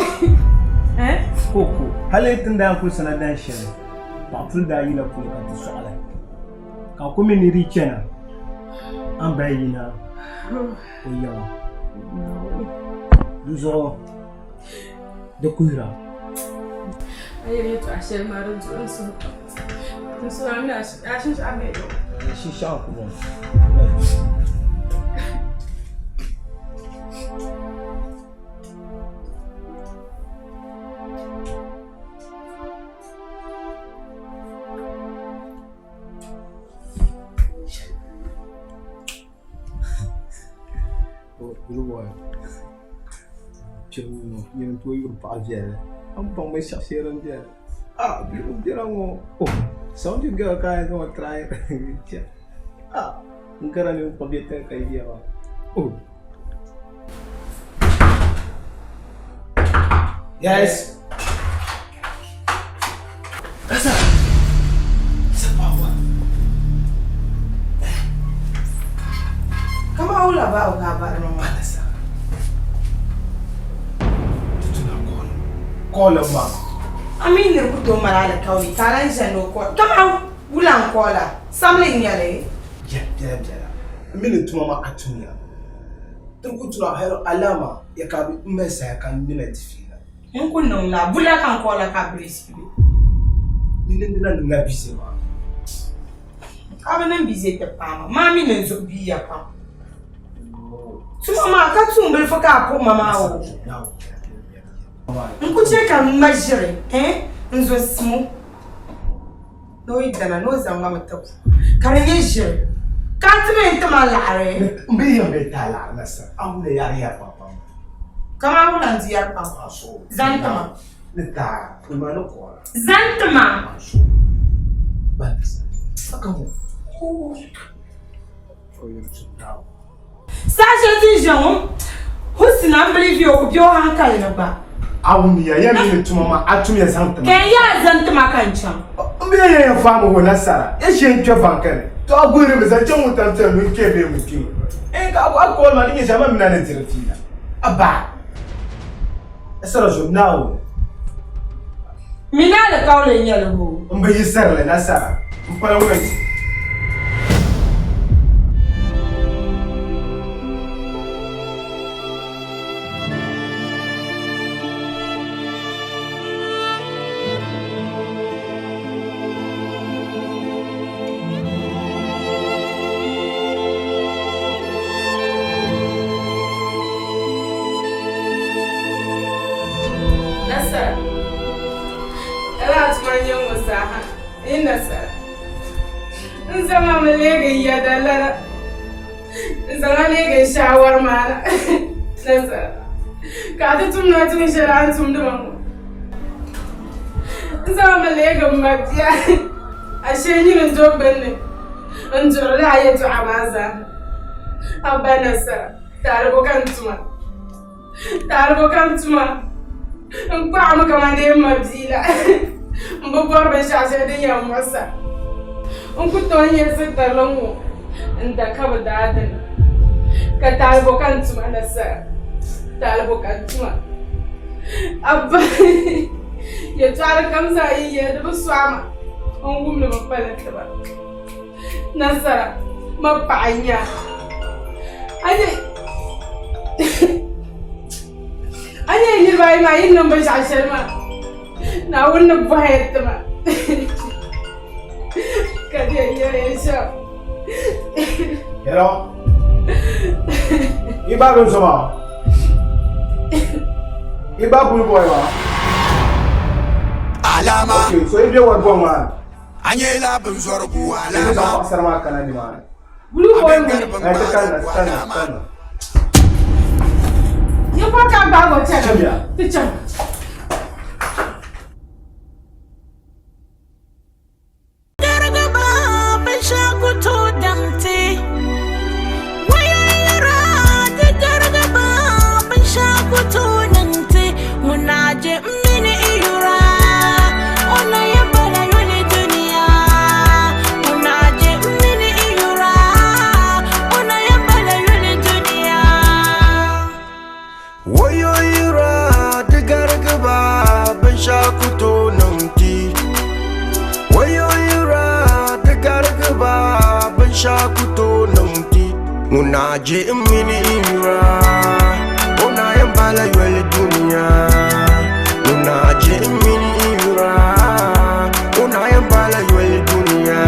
Koko hali ti ni daa kuli sana dan shɛli paɣa puli daa yila polo ka ti sɔɣili ka ku mi ni di chana A ni bahi yina o yiŋa. Di zuɣu di kuhira. A yɛli yɛltɔɣa shɛli maa di duhi n suhu pam. N suhu a mini a shinshaɣu bɛ di. Shinshaɣu ku bɔŋɔ. Blue boy. Kpɛŋɔ nyini n-tooi yuri paɣa viɛlli. A ni baŋ binshɛɣu shee din viɛla. Ah, beautiful biɛla ŋɔ. Oh, sounding girl ka a yɛn zaŋ o try. Ah, n gara mini kpa bɛ tiŋ ka yi biɛ maa. Oh. Yes. Asa. Kama awula ba o ka bari ma. Alasa. Tutuna call. Call ma. Ami nir ku tooi mali alikauli ka a lan ʒe ni o call. Kama wula n call a? Samli n-nyɛ li? Biɛla biɛla. M mi ni tuma maa a tumya. Ti ku tuna hali alama ya ka m mali saha ka m mi na di fiila. N ku niŋ la bula ka n kɔɔla ka birisi be. Mini n dina niŋla bize maa. A bi niŋ bize ti paai ma, maa mi ni n zuɣu biiya pam. Tuma maa ka tuun bilifu ka a puhi ma maa o. N ku chɛ ka m ma ʒiri eh n zo simu ni o yi dana ni o zaŋ ma mi ti ku ka di nyɛ ʒiri ka a ti mi n-ti ma laɣiri. M bi yɛn bɛ ti a laɣiri na sani, a wula yɛri yɛri pam pam. Kamani wula n-di yɛri pam? Zaŋ ti ma. Ni taai puli maa ni kɔɔra. Zaŋ ti ma. Saha shɛli ti ni ʒiya ŋɔ, Hussein a believe o ku be o hankali ni gba. A wummiya, ya mi ni tuma maa, a tumya zaŋ ti ma. Ka n yaa zaŋ ti ma ka n chaŋ. M bi yɛn yɛn faami o nasara, ya ʒe n-kpe bankali. To a guhiri mi zaŋ chaŋ ŋun tam tɛri ni o kpe bee ŋun kpi. N ka a call ma di nyɛ shɛli, a ma mina ni diri fiila. A ba, nasara zom Naawuni. Mini alikauli n-nyɛ li hoo. M bi yi sirili nasara, m pala ŋun ti. Nasara. Lala tuma n-nyɛ ŋɔ zaaha. Yi nasara. N zaŋ a mi leegi n yɛda lana. N zaŋ a leegi n shaawari maana. Nasara. Ka a ti tumdi a tuun shɛli a ni tumdi ma ŋɔ. N zaŋ a mi leegi m ma bia. Ashee nyini n-do gbunni n-duɣirila a yɛtɔɣa maa zaa. A ba Nasara, taaligu ka n tuma. Taaligu ka n tuma. N kpaɣimi kaman dee m ma bia la. M bi bɔri binshɛɣu shɛli din yɛn muɣis a. N ku tooi yiɣisi tirili ŋ-ŋɔ n-da ka bɛ daa dini. Ka taaligu ka n tuma Nasara, taaligu ka n tuma. A ba yɛtɔɣili kam zaa yi yɛli di bi sɔɣi ma, n wum li mi pala tiba. Nasara, ma paɣa n-nyɛ a. A nyɛ a nyɛ niriba ayi maa yi ni niŋ binshɛɣu shɛli maa, Naawuni ni bɔhi ya ti ma. Ka di yɛn yɛli ya shɛm. Hello? I ba bin soma? I ba blue boy ma? Alama. Okay, so i be what boy ma? A nyɛla binzɔrigu alama. Zaŋ paɣasara maa kana nimaani. Blue boy ŋɔ. Ɛ ti kanna, ti kanna, ti kanna. Yi kɔ ka gbaagi o chana. Chamiya. Ti chaŋ. Darigiba binshɛɣu ku tooi damti. Wayayara di darigiba binshɛɣu ku tooi niŋ ti. Ŋuna je m mini i yura, o na yɛn bala yoli dunia. Ŋuna je m mini i yura, o na yɛn bala yoli dunia. Wayoyira di garigiba binshɛɣu ku tooi niŋ ti. Wayoyira di garigiba binshɛɣu ku tooi niŋ ti. Ŋuna je m mini n yura, o na yɛn bala yoli dunia. Ŋuna je m mini n yura, o na yɛn bala yoli dunia.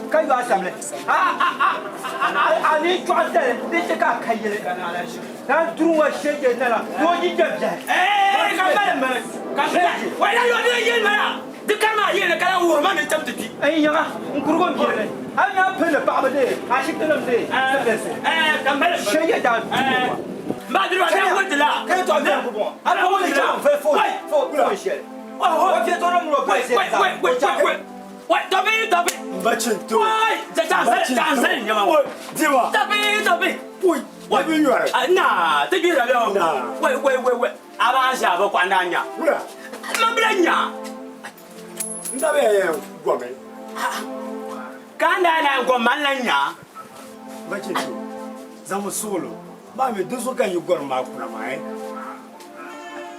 Ka yo a samli. A a a a a ni chɔɣu tali di chɛ ka a ka yili. Naan duri ŋɔ shege nana ni o jinjam biɛhi. Ee, ka mali mali. Ka wai la yɔ ni yeli mana. Di kari maa yeli ka la wuhiri ma ni tam ti kpi. N yaŋa, n kurigu n biɛri ni. A ni naan pili ni paɣaba dee, ashibitinim dee, sibirisi. Ka mali mali. Shege daa duri ŋɔ. Maa duri maa daa wulti la. Ka yɛtɔɣa biɛri ku bɔŋɔ. A paɣa ŋɔ ni chaŋ n-vali foon shɛli. O piɛtɔri mini o pali shɛli zaa, o chaŋ. Wai, tafi, tafi. Bachinto. Wai, janzali nyɛma. Diwa. Tafi, tafi. Wai, wai bi nyɔri. Na, ti gbira bɛ o. Na. Wai, wai, wai, wai. A b'a ʒe a bi kɔhi na nya. Wula. Ma bila nya. N da bɛ yɛn gɔmi. Ka n daa naan gɔm man la nya. Bachinto, zaŋmi suɣulo. Maa mi di zuɣu ka n yi gɔrim maa kuna maa, eh?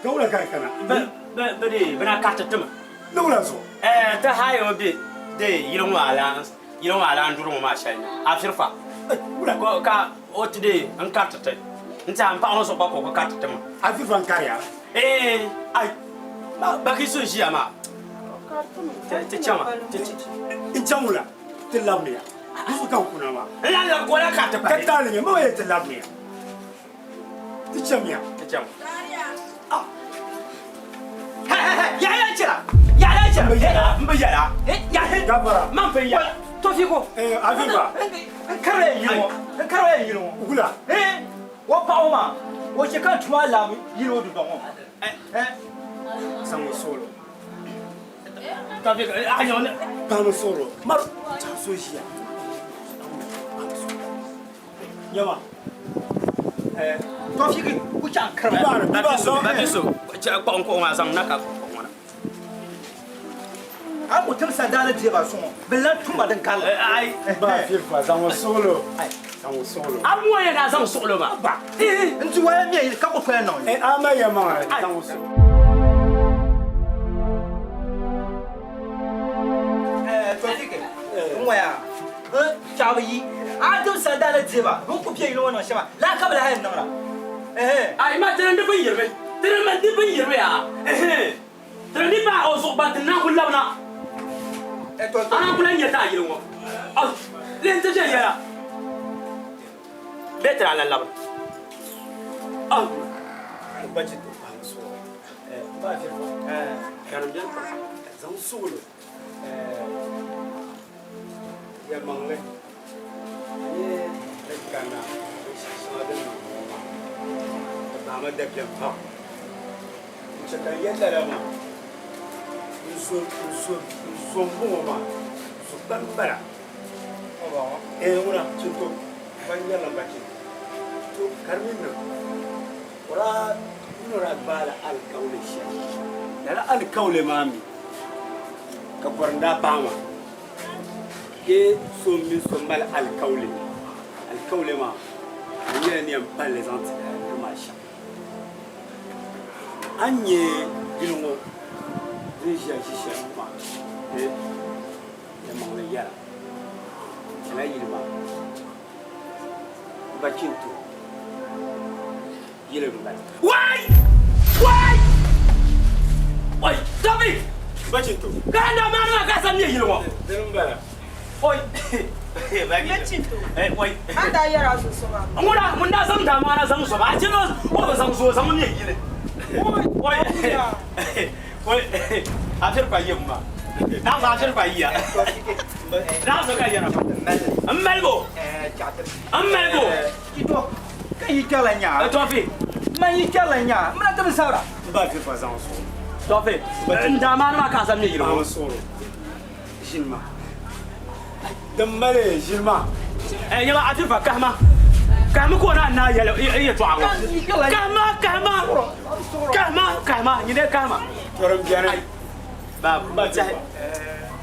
Ka wula ka di kana? Bɛ, bɛ dee, bɛ na kariti ti mi. Ni wula zuɣu? Ɛɛ, ti haayimi be dee yili ŋɔ alaan, yili ŋɔ alaan duri ŋɔ maa shɛli ni, Afirifa. Wula? Ka, ka o ti dee n-kariti ti. N-tɛha m paɣa ŋɔ zuɣu gba ka o ku kariti ti ma. Afirifa n-kariya? Ɛɛ, ai, ba, Bakiso n-ʒiya maa. Ti, ti chama, ti, ti. N chaŋ wula? Ti labimiya. Di zuɣu ka n kuna maa. N lahi labi ka o lahi kariti pahi. Ka taali nyɛ, ma gba yɛli ti labimiya. Ti chamiya. Ti cham. Ah. Yahaya chɛla. Yahaya chɛla. N bi yɛla. N bi yɛla. Yahaya. Gafara. Man pun yɛla. Tofiko. Eh, Afifa. N karila yɛn yili ŋɔ. N karila yɛn yili ŋɔ. Wula. Eh, o paɣa ŋɔ maa, o chɛ ka n tuma alaamu yili o dundɔŋ ŋɔ. Eh. Zaŋ o suɣulo. Tofiko, a nyɛ o ni. Paɣa suɣulo. Mari, chaŋ so ʒiya. Nyama. Eh. Tofiki, ku chaŋ karima. Bakiso, Bakiso, kpuɣi n kuɣu maa zaŋ na ka kuɣu ŋɔ na. A ku tim sandaani deeba suŋɔ, bɛ lan tumba din karili. Ai. Ba Afifa, zaŋ o suɣulo. Zaŋ o suɣulo. A mi o yɛn daa zaŋ suɣulo maa. Ba. N ti waya miya yili ka ku toya niŋ li. A ma yɛlimaŋli, zaŋ o suɣulo. Tofiki, n waya. Chaɣibu yi a dim sandaani deeba, bɛ ni ku be yili ŋɔ niŋ shɛm a, lala ka bɛ lahi yɛn niŋda. Ai ma tiri di bin yirimi, tiri ma di bin yirimi yaa, ɛhɛn, tiri di paai o zuɣu gba ti naan ku labina, a naan ku lahi nya ti a yili ŋɔ, lee n-ti viɛnyɛla bee tiri a lan labina. Zaŋ suɣulo. Yɛlimaŋli, a ni ni kanna binshɛɣu shɛŋa din niŋ ŋɔ maa, di bahi ma dabiɛm pam. N-chɛ ka n yɛli lala maa, n zo m-bɔŋɔ maa, zo kpani m-bala. Ɛɛn ŋuna, Chinto, ban yɛrila m ba Chinto. To, ka di mi niŋ, o daa min o daa gbaala alikauli shɛli. Lala alikauli maa mi ka gɔrim daa paai maa. Bee so mini so mali alikauli, alikauli maa di nyɛla ni yɛn palli zaŋ ti di maa shɛm. A ni nya yili ŋɔ din ʒiya ʒi shɛli ŋɔ maa, di yɛlimaŋli yɛra, lala yili maa Bachinto yili m-bala. Wai! Wai! Oi! Tabi! Bachinto. Ka na maa maa ka sam nyɛ yili ŋɔ. Dini m-bala. Oi! Bachinto. Eh, oi. A daa yɛri a zo so maa. Ŋuna, ŋun daa zaŋ daa maa na zaŋ zo maa, a chɛ o bi zaŋ zo, o zaŋ mi nyɛ yili. Oi! Oi! A firi pa yim maa. Naa zo a firi pa yiya. Naa zo ka yɛra. M mali bo. M mali bo. Ka yi kpɛrila nyaa. Tɔfi. Man yi kpɛrila nyaa. M na ti bi sabira. M ba Fifa zaŋ suɣulo. Tɔfi. N daa maani maa ka a zaŋ mi yili ŋɔ. Suɣulo. Ʒini maa. Din mali ʒini maa. Nyɛma a Fifa kahima. Kahimi ka o naan naai yɛli yɛltɔɣa ŋɔ. Kahima kahima kahima kahima nyini kahima. Tɔrim beni. Babu. M ba Fifa.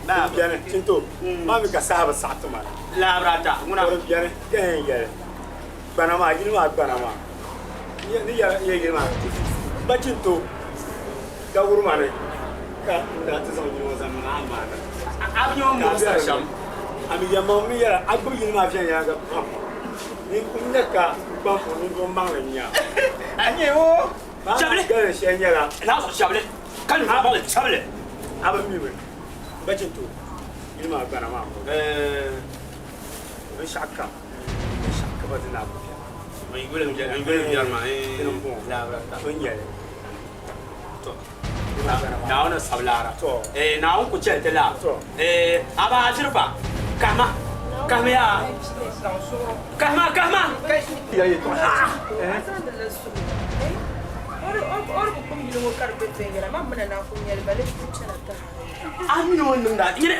Tɔrim beni. Chinto. Maa mi ka saha bi saɣi ti ma. Laabirata. Ŋuna. Tɔrim beni. Ka yɛn yɛli. Gbana maa, yili maa gbana maa, ni yɛli yili maa Bachinto dawuri maa ni ka n daa ti zaŋ yili ŋɔ zaŋ niŋ a maana. A bi nya o ni muɣi sara shɛm. A mi yɛlimaŋ mi yɛla a gbubi yili maa viɛnyɛliŋga pam. Ni n nya ka n kpaŋ ninvuɣ maŋli n-nya. A nya o? Chabili. Gari shɛli nyɛla. Naa zuɣu chabili ka ninvuɣ maŋli chabili. A bi mi mi Bachinto. Yili maa gbana maa m-bɔŋɔ. Binshɛɣu kam, binshɛɣu ka ba di naa ku biɛri. N yuli n biɛri maa, Dini m-bɔŋɔ. To n-nyɛ li. To Naawuni sabi laara. Naawuni ku chɛli ti laa. A ba a ʒiri pa. Kahima, kahimi yaa. Kahima, kahima. A mi o ni niŋda nyini.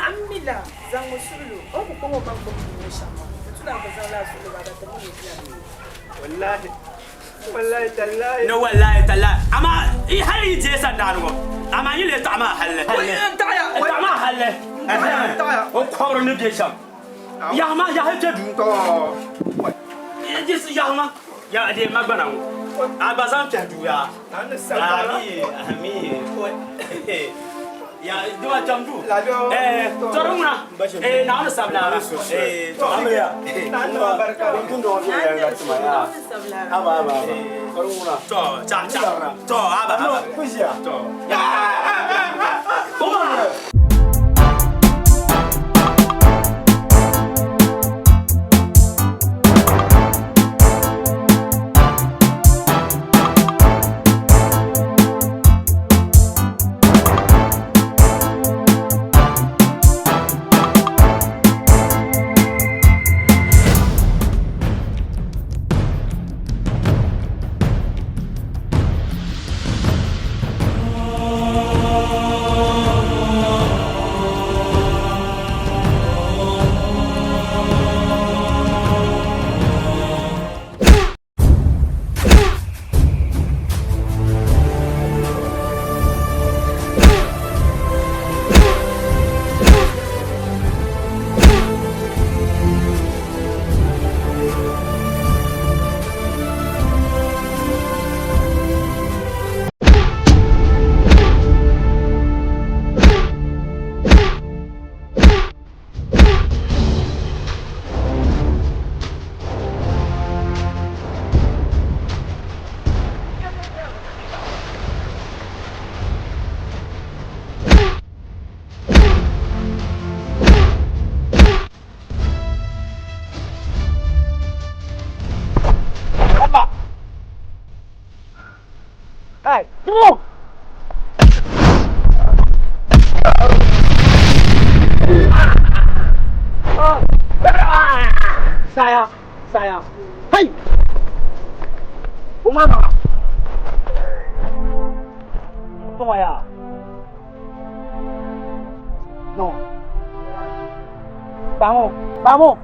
Wallahi. Wallahi tallahi. Ni wallahi tallahi. Amaa i hali yi deei sandaani ŋɔ, amaa yi lee taɣi maa halli. Taɣi maa halli. O kɔbiri ni be shɛm. Yaɣi maa, yaɣi kpe duu. Yaɣi maa, yaɣi dee ma gbana ŋɔ. A gba zaŋ kpɛhi duu yaa. Amii, amii. Ya, dima kpɛm duu. Tɔ di ŋuna. Naawuni sabi laara. Tɔ. Tɔ, chaŋ, chaŋ. Tɔ, haba, haba. Tɔ. Saya, saya. Hey! Umama. Tɔya. No. Vamos, vamos.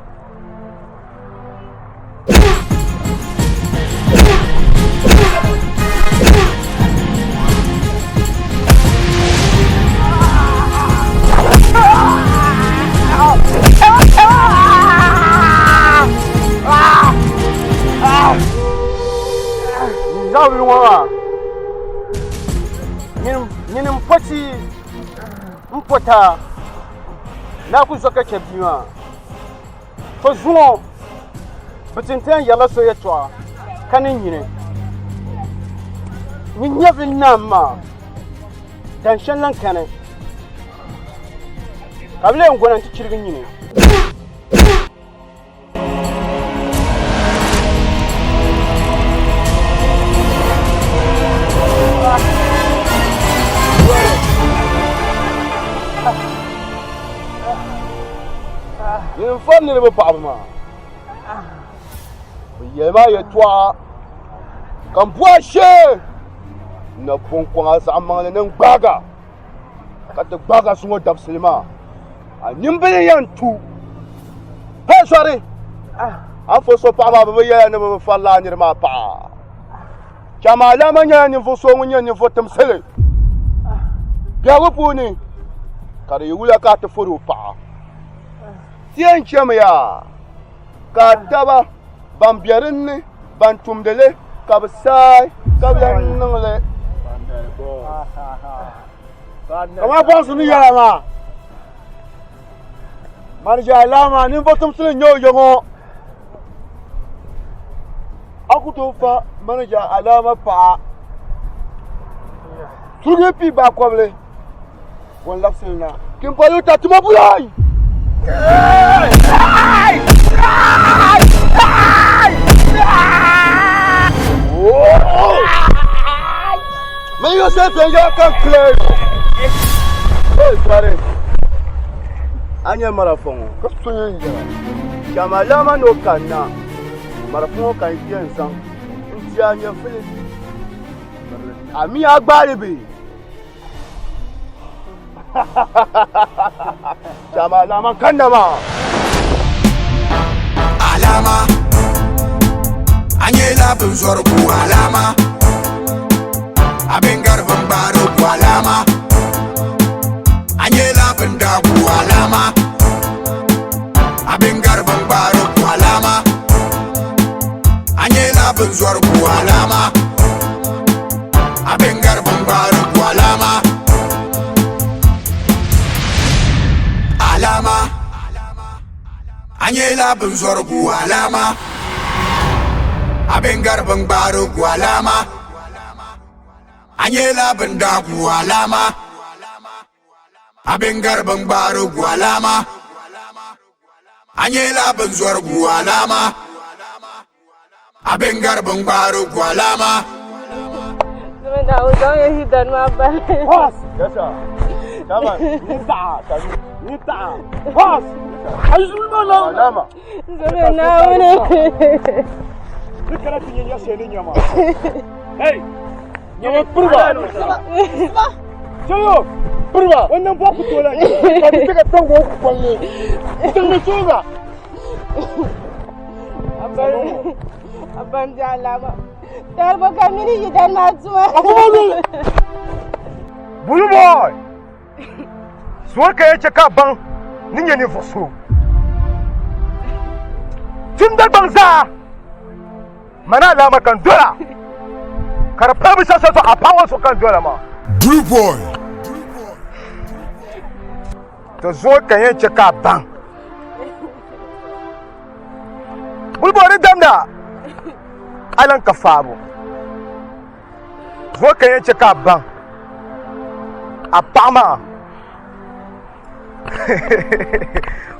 Zabili ŋɔ maa nyini m pɔti m pɔta naa ku zo ka chɛ bia maa To zuŋɔ bɛ ti n-ti yɛn yɛrila so yɛtɔɣa ka ni nyini. Nyin nyɛvili naam maa, dan shɛli lan kani ka bɛ lee gona nti chirigi nyini. Yin fari niriba paɣaba maa bɛ yɛli maa yɛltɔɣa ka n bɔhi shee na puŋ kɔŋ a zaɣ maŋli ni n gbaaga ka ti gbaaga zuŋɔ dabisili maa a nimbili yɛn tu hey sorry a ni fo so paɣa maa bɛ bi yɛla ni bɛ bi farila a niri maa paɣa Chama alama nyɛla ninvuɣ so ŋun nyɛ ninvuɣ timsili biɛhigu puuni, ka di yi wula ka a ti fɔr o paɣa. Ti yɛn chamiya ka a taba ban be din ni ban tumdi li ka bɛ saai ka bɛ lahi niŋ li. Kamani bɔŋsi ni yɛla maa, manija alama ninvuɣ timsili n-nyɛ o ya ŋɔ. A ku tooi fa manija alama paɣa turigi pii baakɔbili ka o labisili na. Kimpalo ta tuma bulai. Make yourself and you can clear. Hey, sorry. Anya marafa ŋɔ ka so yɛn yɛra chama lama ni o kanna marafa ŋɔ ka n yɛn zaŋ n ti a nyɛvili a mi a gbaali bee Chama lama kanna maa. Alama a nyɛla bin zɔrigu alama a bin gari bin gbaarigu alama a nyɛla bin daagu alama a bin gari bin gbaarigu alama a nyɛla bin zɔrigu alama a bin gari bin gbaarigu alama alama a nyɛla bin zɔrigu alama a bin gari bin gbaarigu alama a nyɛla bin daagu alama a bin gari bin gbaarigu alama a nyɛla bin zɔrigu alama a bin gari bin gbaarigu alama. Hey! Nyama piriba! Chayo! Piriba! Wannan ba ku tola ne. Ka bi ka tango ku kwalle. Tango soga. Abban ji alama. Tarba ka mini gidan na tuma. Blue boy! Suwar ka yace ka baŋ ni nyɛ ninvuɣ so. Tim Dagbaŋ zaa mani alaama ka n dola ka di pahi binshɛɣu shɛli zuɣu a paɣa ŋɔ zuɣu ka n dola maa. Blue boy. Ti zuɣu ka yɛn chɛ ka a baŋ. Blue boy di damda a lan ka faabu. Zuɣu ka yɛn chɛ ka a baŋ a paɣa maa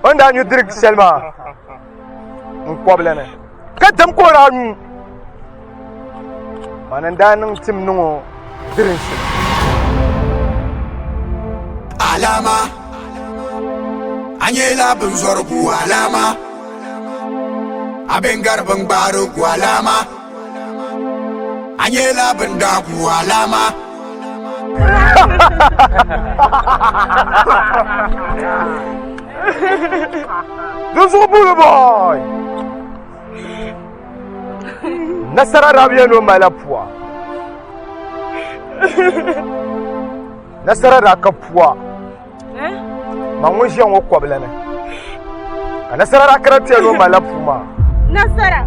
o ni daa nyu dirigi shɛli maa n kɔbili ni ka dam ka o daa nyu mani n daa niŋ tim niŋ o dirinsi Alama a nyɛla bin zɔrigu alama a bin gari bin gbaarigu alama a nyɛla bin daagu alama. Dinzuɣu buuli boy nasara rabiya no mala pua nasara daa ka pua ma ŋun ʒiya ŋɔ kɔbili ni ka nasara daa kara tiya ni o malila puu maa nasara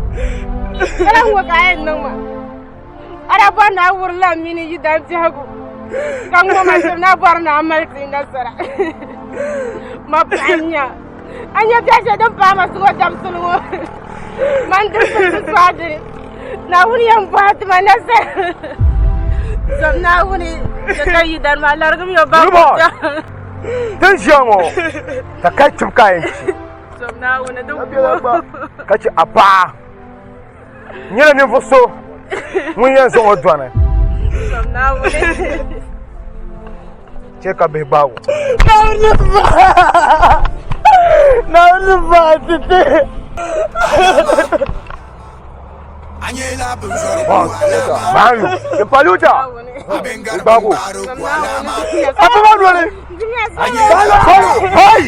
kala ŋɔ ka a yɛn niŋ ma a daa bɔri ni a wurila m mini yi dan biɛhigu ka ŋɔ ma shɛm ni a bɔri ni a mali ti nasara ma paɣa n nya a nya biɛhi shɛli din paai ma suŋɔ dabisili ŋɔ man dirisi ti sɔɣi dini Naawuni yɛn bɔhi ti ma nasara zom Naawuni chɛ ka yi dari maa larigim yo ba Din ʒiya ŋɔ ka kai tibu ka yɛn chi zom Naawuni di ku ka chɛ a paɣa nyɛla ninvuɣ so ŋun yɛn zaŋ o dɔni zom Naawuni chɛ ka bihi gbaag o Naawuni ba Naawuni ba ti ti Bayu, Paluta, Bagu, Abu Badwale, Hey!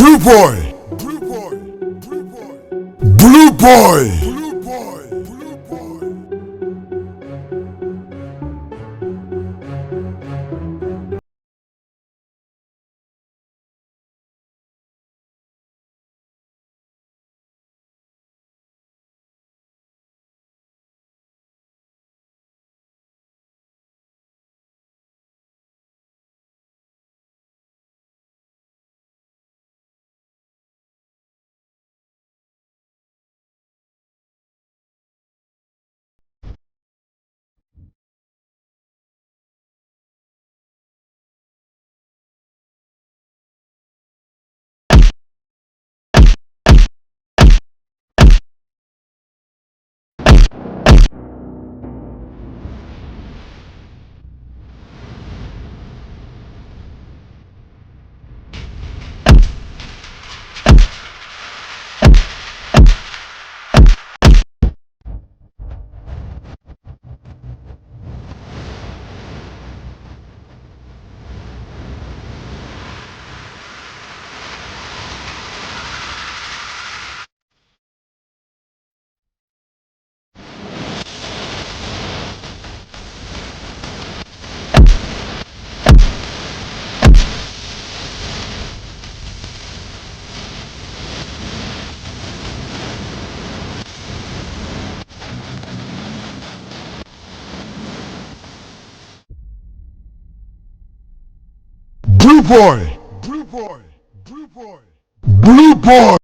Blue boy. Blue boy. Blue boy. Blue boy. Blue boy. Blue boy. Blue boy. Blue boy.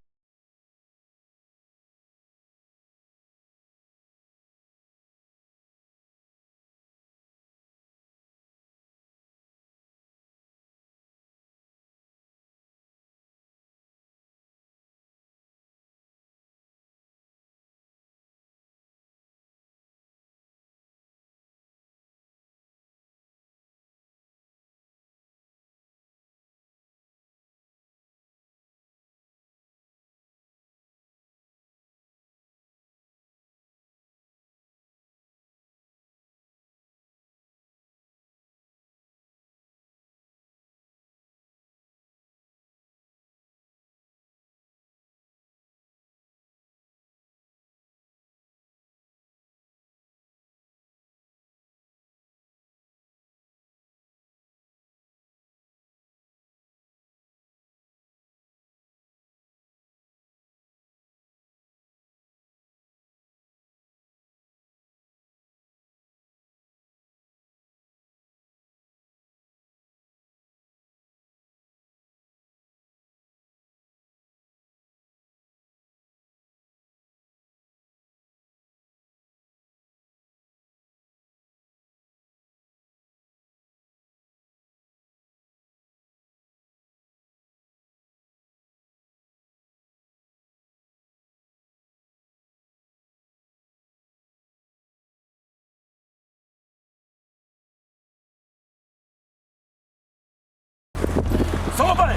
Songo boy!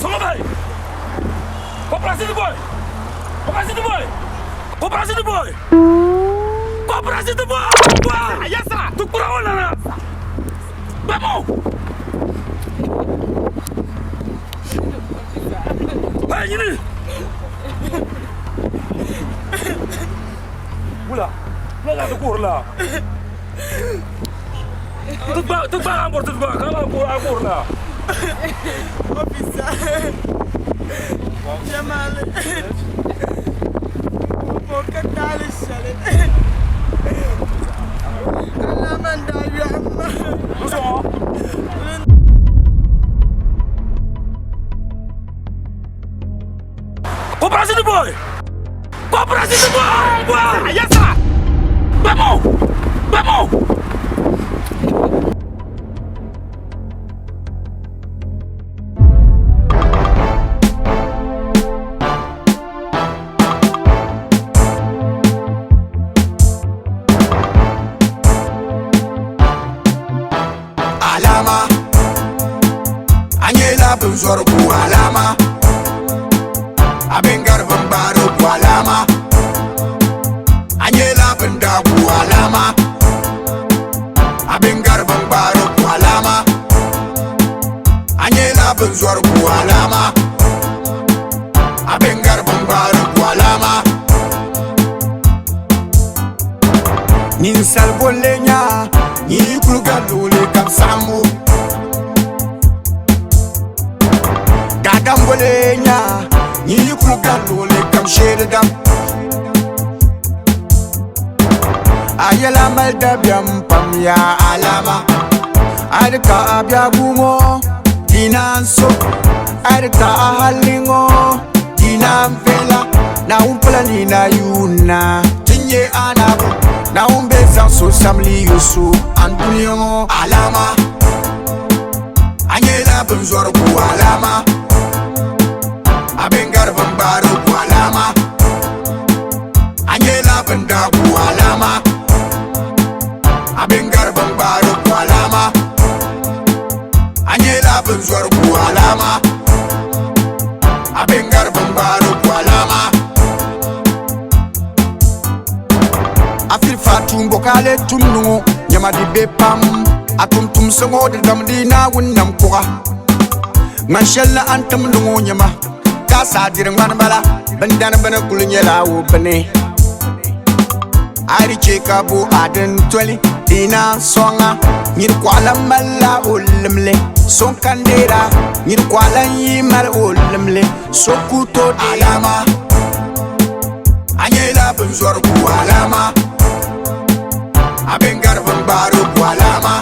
Songo boy! Koprasidi boy! Koprasidi boy! Koprasidi boy! Koprasidi boy! Boy! Yes sir! Tukura o nana! Bamo! Hey, ɲini! Wula! Wula la tukura la! Tukba, tukba an bor tukba, kala ko an bor la. Officer. Jamal. Mo ka taali shɛli. Alama n daa yɔhim ma. Koprasidi boy! Koprasidi boy! Boy! Yes sir! Bamo! Bamo! Alama a nyɛla bin zɔri bu alama a bin gari bin gbaari bu alama a nyɛla bin daa bu alama a bin gari bin gbaari bu alama a nyɛla bin zɔri bu alama. Ninsal bolli nya yi kuli gari luɣuli kam saɣimbu. Daadam bolli nya yi kuli gari luɣuli kam shee di dam. A yɛla mali dabiɛm pam yaa alama. A di ka a biɛhigu ŋɔ di naan so. A di ka a halli ŋɔ di naan viɛla. Naawuni pala nina yuuna ti nyɛ anabi. Naawuni bɛ zaŋ so samli yo so andunia ŋɔ alama. A nyɛla binzɔrigu alama. A bɛn gari bingbaarigu alama. A nyɛla bindaagu alama. A bɛn gari bingbaarigu alama. A nyɛla binzɔrigu alama. A bɛn gari bingbaarigu alama. A filifa tuumbo ka a lee tumdi ŋɔ nyama di be pam. A tumtumsi ŋɔ di damdi Naawuni nam kuɣa. Ŋmani shɛli ni a ni timdi ŋɔ nyama ka a saa diri ŋmani bala. Bindani bini kuli nyɛla o bini. A di chɛ ka bo a din toli di naan sɔŋ a. Nyini kɔɣila malila o limli, so n-kan deer a. Nyini kɔɣila n-yi mali o limli, so ku tooi deer a. Alama, a nyɛla binzɔrigu alama. A bɛn gari bingbaarigu alama.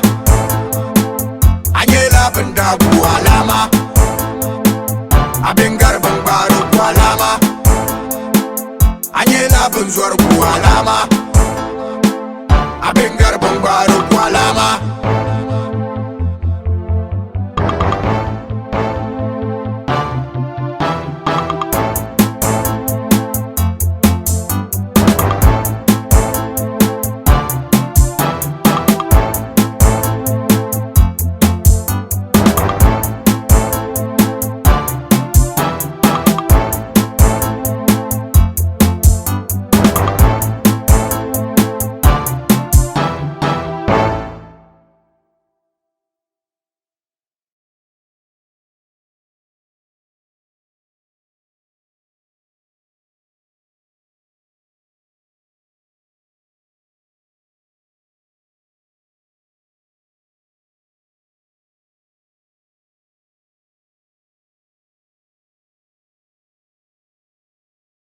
A nyɛla bindaagu alama. A bɛn gari bingbaarigu alama. A nyɛla binzɔrigu alama. A bɛn gari.